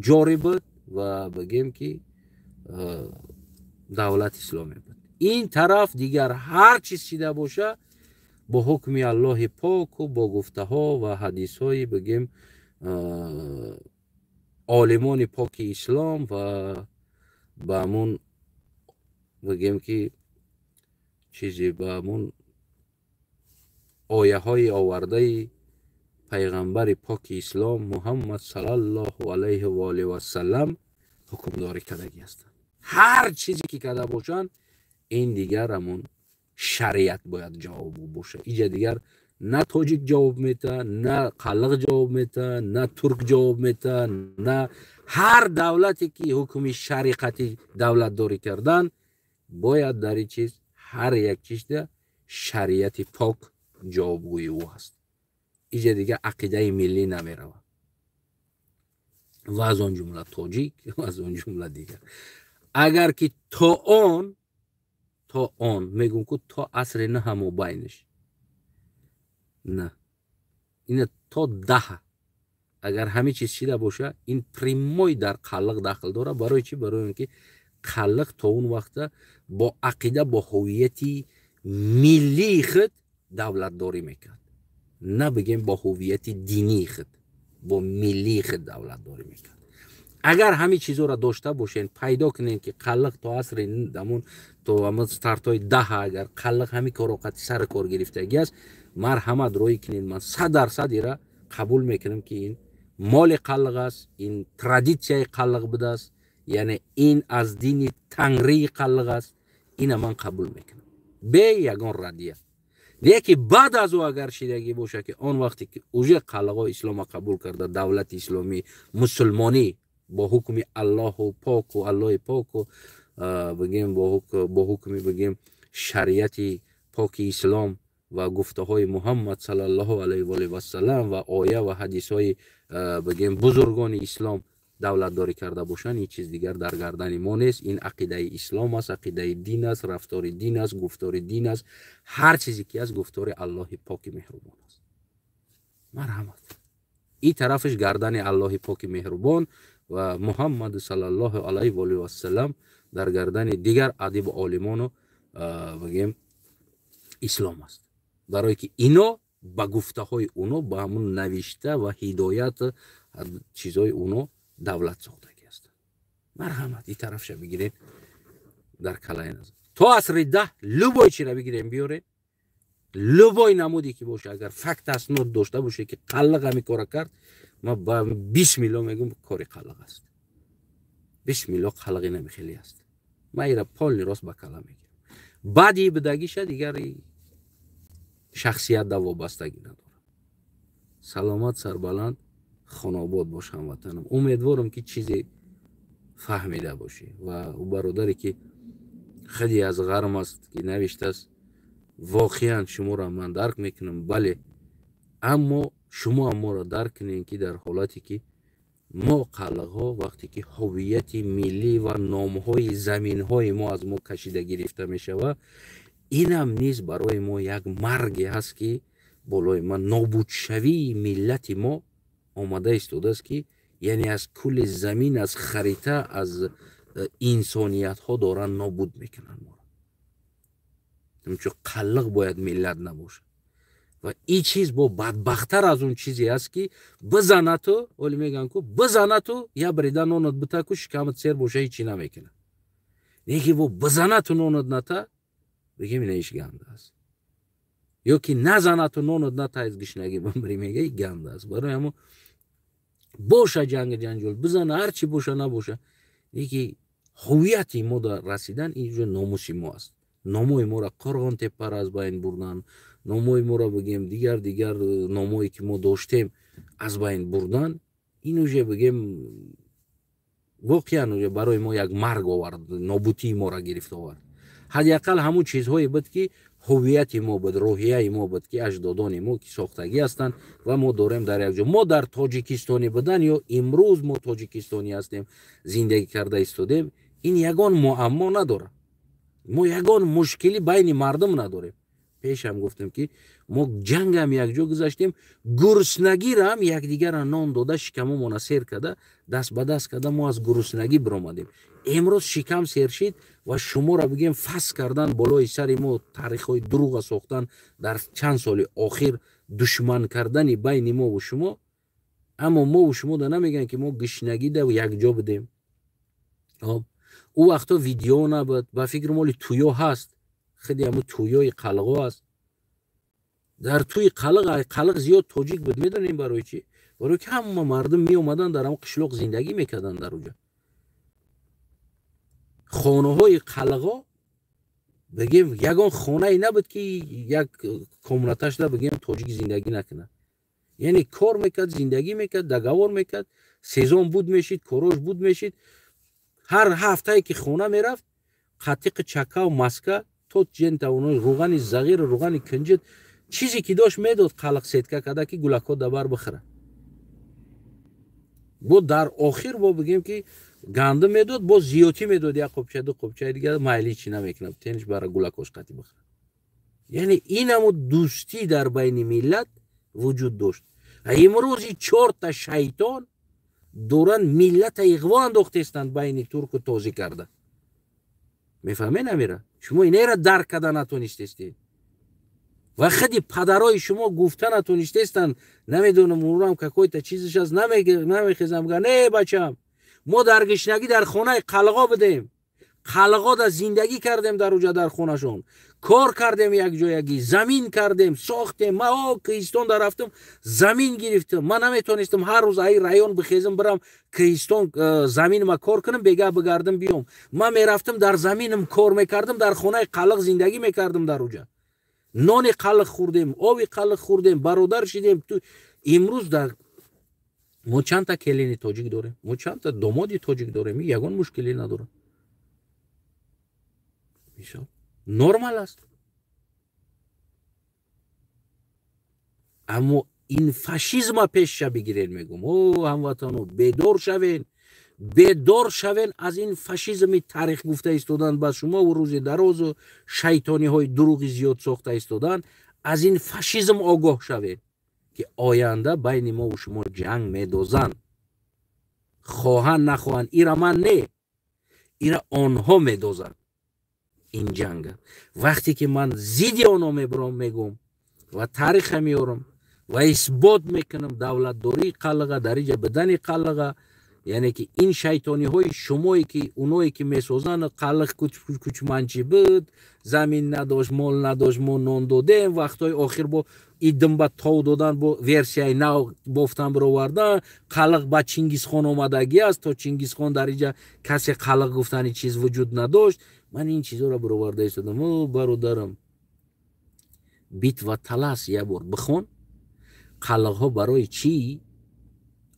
ҷорӣ буд ва, бигем, ки давлат исломӣ буд. Ин тараф дигар ҳар чиз шида боша, бо ҳукми Аллоҳи поку бо гуфтаҳо ва ҳадисҳои, бигем, олимони поки ислом ва ба ҳамун, бигем, ки чизе ба ҳамун ояҳои овардаи пайғамбари поки ислом Муҳаммад саллаллоҳу алайҳи ва олиҳи васалам ҳукмдорӣ кардагӣ ҳастанд. Ҳар чизе ки карда бошанд, ин дигар ҳамун шариат бояд ҷавобгӯ бошад. Иҷа дигар на тоҷик ҷавоб мета, на қалғ ҷавоб мета, на турк ҷавоб мета, на ҳар давлате ки ҳукми шариқати давлатдорӣ кардан, бояд дар ин чиз ҳар як чизда шариати пок ҷавобгӯи ӯ ҳаст. Иҷа дигар ақидаи миллӣ намеравад ва аз он ҷумла тоҷик ва аз он ҷумла дигар. Агар ки то он мегӯм, ку то асри наҳа мобайнаш, на ина то 10-а. Агар ҳамин чиз шида боша, ин прямой дар қаллиқ дахл дорад. Барои чӣ? Барои он ки қаллиқ то он вақта бо ақида, бо ҳувияти миллии худ давлатдорӣ мекард, на бигем бо ҳувияти динии худ, бо миллии худ давлатдорӣ мекард. Агар ҳамин чизоро дошта бошен, пайдо кунем, ки қаллиқ то асри дамон, то ҳамон стартҳои 10, агар қаллиқ ҳамин корро қати сари кор гирифтагӣ аст, марҳамат, роҳӣ кунед. Ман 100% ира қабул мекунам, ки ин моли қаллиқ аст, ин традитсияи қаллиқ будааст, яъне ин аз дини тангрии қаллиқ аст. Ина ман қабул мекунам бе ягон раддия. Леки баъд аз ӯ агар шидагӣ боша, ки он вақте ки уже қаллиқҳо ислома қабул карда, давлати исломӣ, мусулмонӣ бо ҳукми Аллоҳу поку, Аллоҳи поку, бигем, бо ҳукми, бигем, шариати поки ислом ва гуфтаҳои Муҳаммад саллаллоҳу алайҳи ваолиҳи васалам ва оя ва ҳадисҳои, бигем, бузургони ислом давлатдорӣ карда бошанд, ин чиз дигар дар гардани мо нест. Ин ақидаи ислом аст, ақидаи дин аст, рафтори дин аст, гуфтори дин аст, ҳар чизе ки аст, гуфтори Аллоҳи поки меҳрубон аст. Марҳамат, ин тарафаш гардани Аллоҳи поки меҳрубон ва Муҳаммад саллаллоҳу алайҳи ваолиҳи васалам, дар гардани дигар адибу олимону, бигем, ислом аст, барое ки ино ба гуфтаҳои уно, ба ҳамун навишта ва ҳидоят чизҳои уно давлат сохтагӣ ҳастанд. Марҳамат, ин тарафша бигиред дар калаи назар. То асри 10 любой чира бигирем, биёред, любой намуде ки боша, агар факт, аснод дошта боше, ки қаллиқ ҳами кора кард, ма ба бисмилло мегӯм, кори қаллиқ аст. Бисмилло, қаллиқи намихелӣ аст. Ма ира полный рост ба кала мегирам. Баъди бидагиша дигар шахсият да вобастагӣ надорам. Саломат, сарбаланд, хонобод бош, ҳамватанам. Умедворам, ки чизе фаҳмида бошӣ. Ва ӯ бародаре, ки хеле аз ғарм аст, ки навиштааст, воқеан шуморо ман дарк мекунам, бале, аммо шумо ҳам моро дарк кунем, ки дар ҳолате ки мо қаллиқҳо, вақте ки ҳувияти миллӣ ва номҳои заминҳои мо аз мо кашида гирифта мешавад, инам низ барои мо як марге ҳаст, ки болои ма нобудшавии миллати мо омада истодааст, ки яъне аз кулли замин, аз харита, аз инсониятҳо доранд нобуд мекунанд моро. Чун қаллиқ бояд миллат набошад. Ва ин чиз бо бадбахттар аз он чизе аст, ки бизанату, оли мегӯянд ку, бизанату, я брида нонат битаку, шикамат сер боша, ҳечи намекунад. Неки бо бизанату, нонат ната, бигем, ина иш ганда аст, ё ки назанату, нонат ната, аз гишнагӣ бимирӣ, мега, и ганда аст. Барои ҳамо боша ҷанги ҷанҷол, бизана, ҳарчи боша набоша, неки ҳувияти мо дар расидан инҷо номуси мо аст. Номои моро Қурғон Теппара аз байн бурдан, номои моро, бигем, дигар дигар номое ки мо доштем, аз байн бурдан, ин уже, бигем, воқеан уже барои мо як марг овард, нобудии моро гирифт овард. Ҳадди ақал ҳамун чизҳое буд, ки ҳувияти мо буд, рӯҳияи мо буд, ки аҷдодони мо ки сохтагӣ ҳастанд ва мо дорем дар як ҷо. Мо дар тоҷикистонӣ будан ё имрӯз мо тоҷикистонӣ ҳастем, зиндагӣ карда истодем, ин ягон муаммо надорад. Мо ягон мушкилӣ байни мардум надорем. Пешам гуфтем, ки мо ҷангам якҷо гузаштем, гуруснагирам якдигарра нон дода, шикамомона сер карда, даст ба даст карда, мо аз гуруснагӣ биромадем. Имрӯз шикам сершид ва шуморо, бигем, фас кардан болои сари мо, таърихҳои дурӯға сохтан, дар чанд соли охир душман кардани байни мову шумо. Аммо мову шумо да намегӯянд, ки мо гишнагида якҷо будем. Ӯ вақто видео набуд, ба фикри моли тӯё ҳаст, хеле ҳамо тӯёи қалғо аст. Дар тӯи қалиқ қалиқ зиёд тоҷик буд. Медонем барои чӣ? Барои ки ҳама мардум меомаданд, дар ҳамон қишлоқ зиндагӣ мекарданд. Дар уҷа хонаҳои қалғо, бигем, ягон хонае набуд, ки як комнаташда, бигем, тоҷик зиндагӣ накунад. Яъне кор мекард, зиндагӣ мекард, договор мекард, сезон буд мешид, корош буд мешид. Ҳар ҳафтае ки хона мерафт, қатиқи чакав, маска, то ҷентавоно, рӯғани зағир, рӯғани кунҷид, чизе ки дошт, медод қалиқ сетка карда, ки гулакҳо дабар бихӯрад. Бо дар охир бо, бигем, ки гандум медод, бо зиётӣ медод, як қопча, ду қопчаи дигар, майли чӣ намекунад, тениш бара гулакош қатӣ бихӯрад. Яъне ин ҳамо дӯстӣ дар байни миллат вуҷуд дошт. Имрӯзи чорта шайтон доранд миллата иғво андохтестанд байни турку тозӣ карда. Мефаҳмед амира? Шумо инеро дарк карда натонистестед. Ва худи падарои шумо гуфта натонистестанд, намедонам урам какой-то чизаш аст, намехезам га не бачам. Мо дар гишнагӣ дар хонаи қалғо будем. Қалғо да зиндагӣ кардем дар уҷа дар хонашон. Кор кардем якҷоягӣ, замин кардем, сохтем. Ма о Кӯҳистон да рафтам, замин гирифтам. Ман наметонистам ҳар рӯз аи район бихезам бирам Кӯҳистон заминма кор кунам, бега бигардам биём. Ман мерафтам дар заминам кор мекардам, дар хонаи қалиқ зиндагӣ мекардам дар уҷа. Нони қалиқ хӯрдем, оби қалиқ хӯрдем, бародар шидем. Имрӯз дар мо чандта келини тоҷик дорем, мо чандта домоди тоҷик дорем, ягон мушкилӣ надорам. Мисол нормал аст. Аммо ин фашизма пешша бигирен мегум. О ҳамватано, бедор шавен, бедор шавен аз ин фашизми таърих гуфта истодан ба шумо ва рӯзи дарозу шайтониҳои дурӯғи зиёд сохта истодан, аз ин фашизм огоҳ шавед ки оянда байни мо ва шумо ҷанг медозанд. Хоҳанд нахоҳанд, ира ман не, ира онҳо медозанд ин ҷанга. Вақте ки ман зидди онҳо мебурам мегум ва таъриха меорам ва исбот мекунам давлатдории қалиға, дар иҷа бидани қалиға, яъне ки ин шайтониҳои шумое ки оное ки месозанд, қалиқ кучманчи буд, замин надошт, мол надошт, мо нон додем, вақтҳои охир бо идим ба тов додан, бо версияи нав бофтан бировардан, қалиқ ба Чингисхон омадагӣ аст, то Чингисхон дар иҷа касе қалиқ гуфтани чиз вуҷуд надошт. Ман ин чизҳоро бироварда истодам. О бародарам, битва Талас як бор бихон, қалиқҳо барои чӣ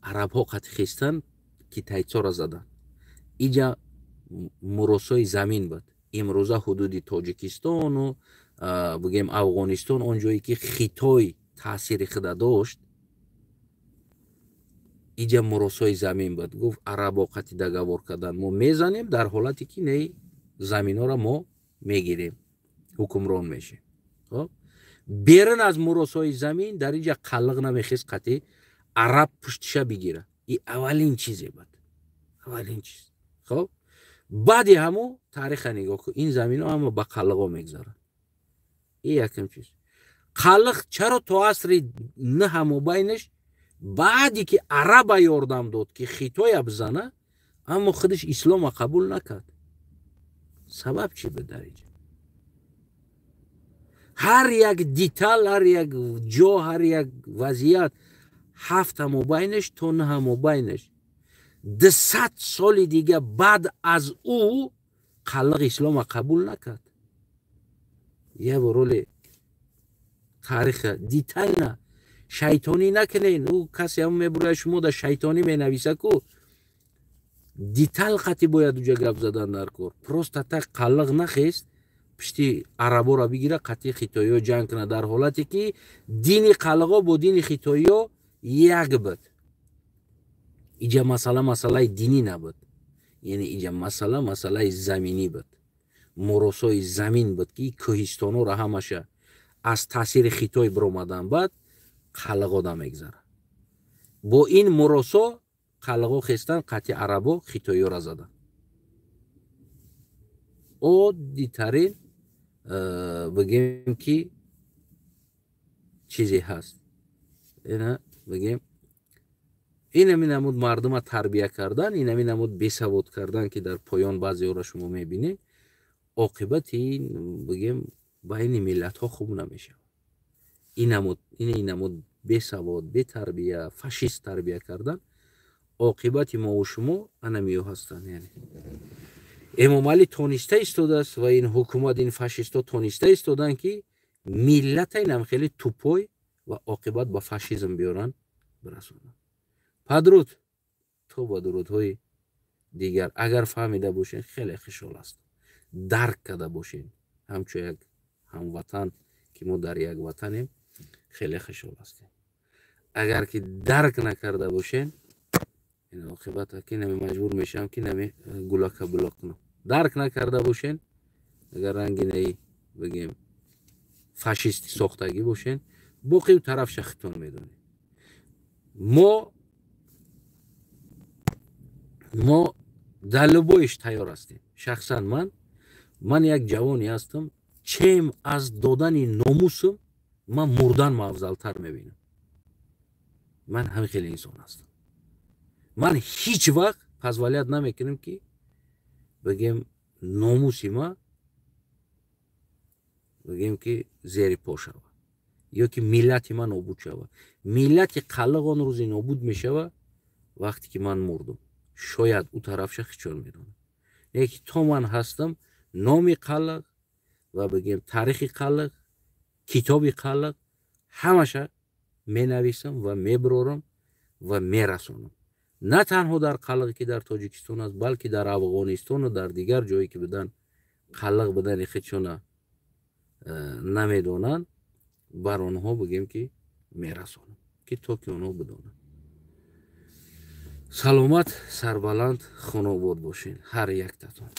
арабҳо қатъи хестан китайцоро задан. Иҷа муросои замин буд. Имрӯза ҳудуди Тоҷикистону бигем Афғонистон, он ҷое ки Хитой таъсири худа дошт, иҷа муросои замин буд. Гуфт арабо қатъи договор кардан, мо мезанем дар ҳолате ки не заминҳоро мо мегирем, ҳукмрон мешем. Хоб берун аз муросои замин дар инҷа қалиқ намехест қатъи араб пуштиша бигира. И аввалин чизе буд, аввалин чиз. Хоб баъди ҳамо таъриха нигоҳ кун, ин заминҳо ҳама ба қалиқо мегзаранд. И якум чиз. Қалиқ чаро то асри наҳа мобайнаш баъде ки араба ёрдам дод ки Хитоя бизана, аммо худаш ислома қабул накард. Сабаб чӣ буд дар инҷа? Ҳар як детал, ҳар як ҷо, ҳар як вазъият ҳафта мобайнаш то наҳа мобайнаш 200 соли дига баъд аз ӯ қалиқ ислома қабул накард. Як бор оле таъриха детально шайтонӣ накунен. Ӯ касе ҳам мебурад шумо да шайтонӣ менависа ку, детал қати бояд уҷа гап задан дар кор. Просто так қалиқ нахест пишти араборо бигира қатъи хитоиё ҷанг кунад, дар ҳолате ки дини қалиқо бо дини хитоиё як буд. Иҷа масъала масъалаи динӣ набуд, яъне иҷа масъала масъалаи заминӣ буд, муросои замин буд ки кӯҳистонҳоро ҳамаша аз таъсири Хитой биромадан баъд қалиқо да мегзарад. Бо ин муросо қалиқо хестан қатъи арабо хитоиёра задан. Оддитарин бигем ки чизе ҳаст, ина бигем инами намуд мардума тарбия кардан, инами намуд бесавод кардан ки дар поён баъзеҳоро шумо мебинед, оқибати ин бигем байни миллатҳо хуб намешавад. Ин намуд бесавод, бетарбия, фашист тарбия кардан, оқибати мову шумо анамиё ҳастанд. Яъне Эмомалӣ тониста истодааст ва ин ҳукумат, ин фашистҳо тониста истоданд ки миллата инам хеле тупой ва оқибат ба фашизм биёранд, бирасонанд. Падруд то ба дурудҳои дигар. Агар фаҳмида бошен, хеле хушҳол ҳастам. Дарк карда бошен, ҳамчун як ҳамватан ки мо дар як ватанем, хеле хушҳол ҳастем. Агар ки дарк накарда бошен, ин оқибата ки нами маҷбур мешавам ки нами гулака булоқ кунам. Дарк накарда бошен, агар ранги наи бигем фашисти сохтагӣ бошен, боқи тараф шахтон медонед. Мо дар любой иш тайёр ҳастем. Шахсан ман як ҷавоне ҳастам, чем аз додани номусам ман мурдан афзалтар мебинам. Ман ҳамин хеле инсон ҳастам. Ман ҳеҷ вақт позволять намекунам, ки бигем, номуси ма, бигем, ки зери по шава ё ки миллати ман нобуд шава. Миллати қаллиқ он рӯзе нобуд мешава, вақте ки ман мурдум. Шояд ӯ тарафша хичон медонам, лекин то ман ҳастам, номи қаллиқ ва, бигем, таърихи қаллиқ, китоби қаллиқ, ҳамаша менависам ва мебирорам ва мерасонам. На танҳо дар қаллиқе, ки дар Тоҷикистон аст, балки дар Афғонистону дар дигар ҷое, ки будан, қаллиқ будани худшона намедонанд, бар онҳо, бигем, ки мерасонам, ки то ки онҳо бидонанд. Саломат, сарбаланд, хонобод бошед ҳар яктатон.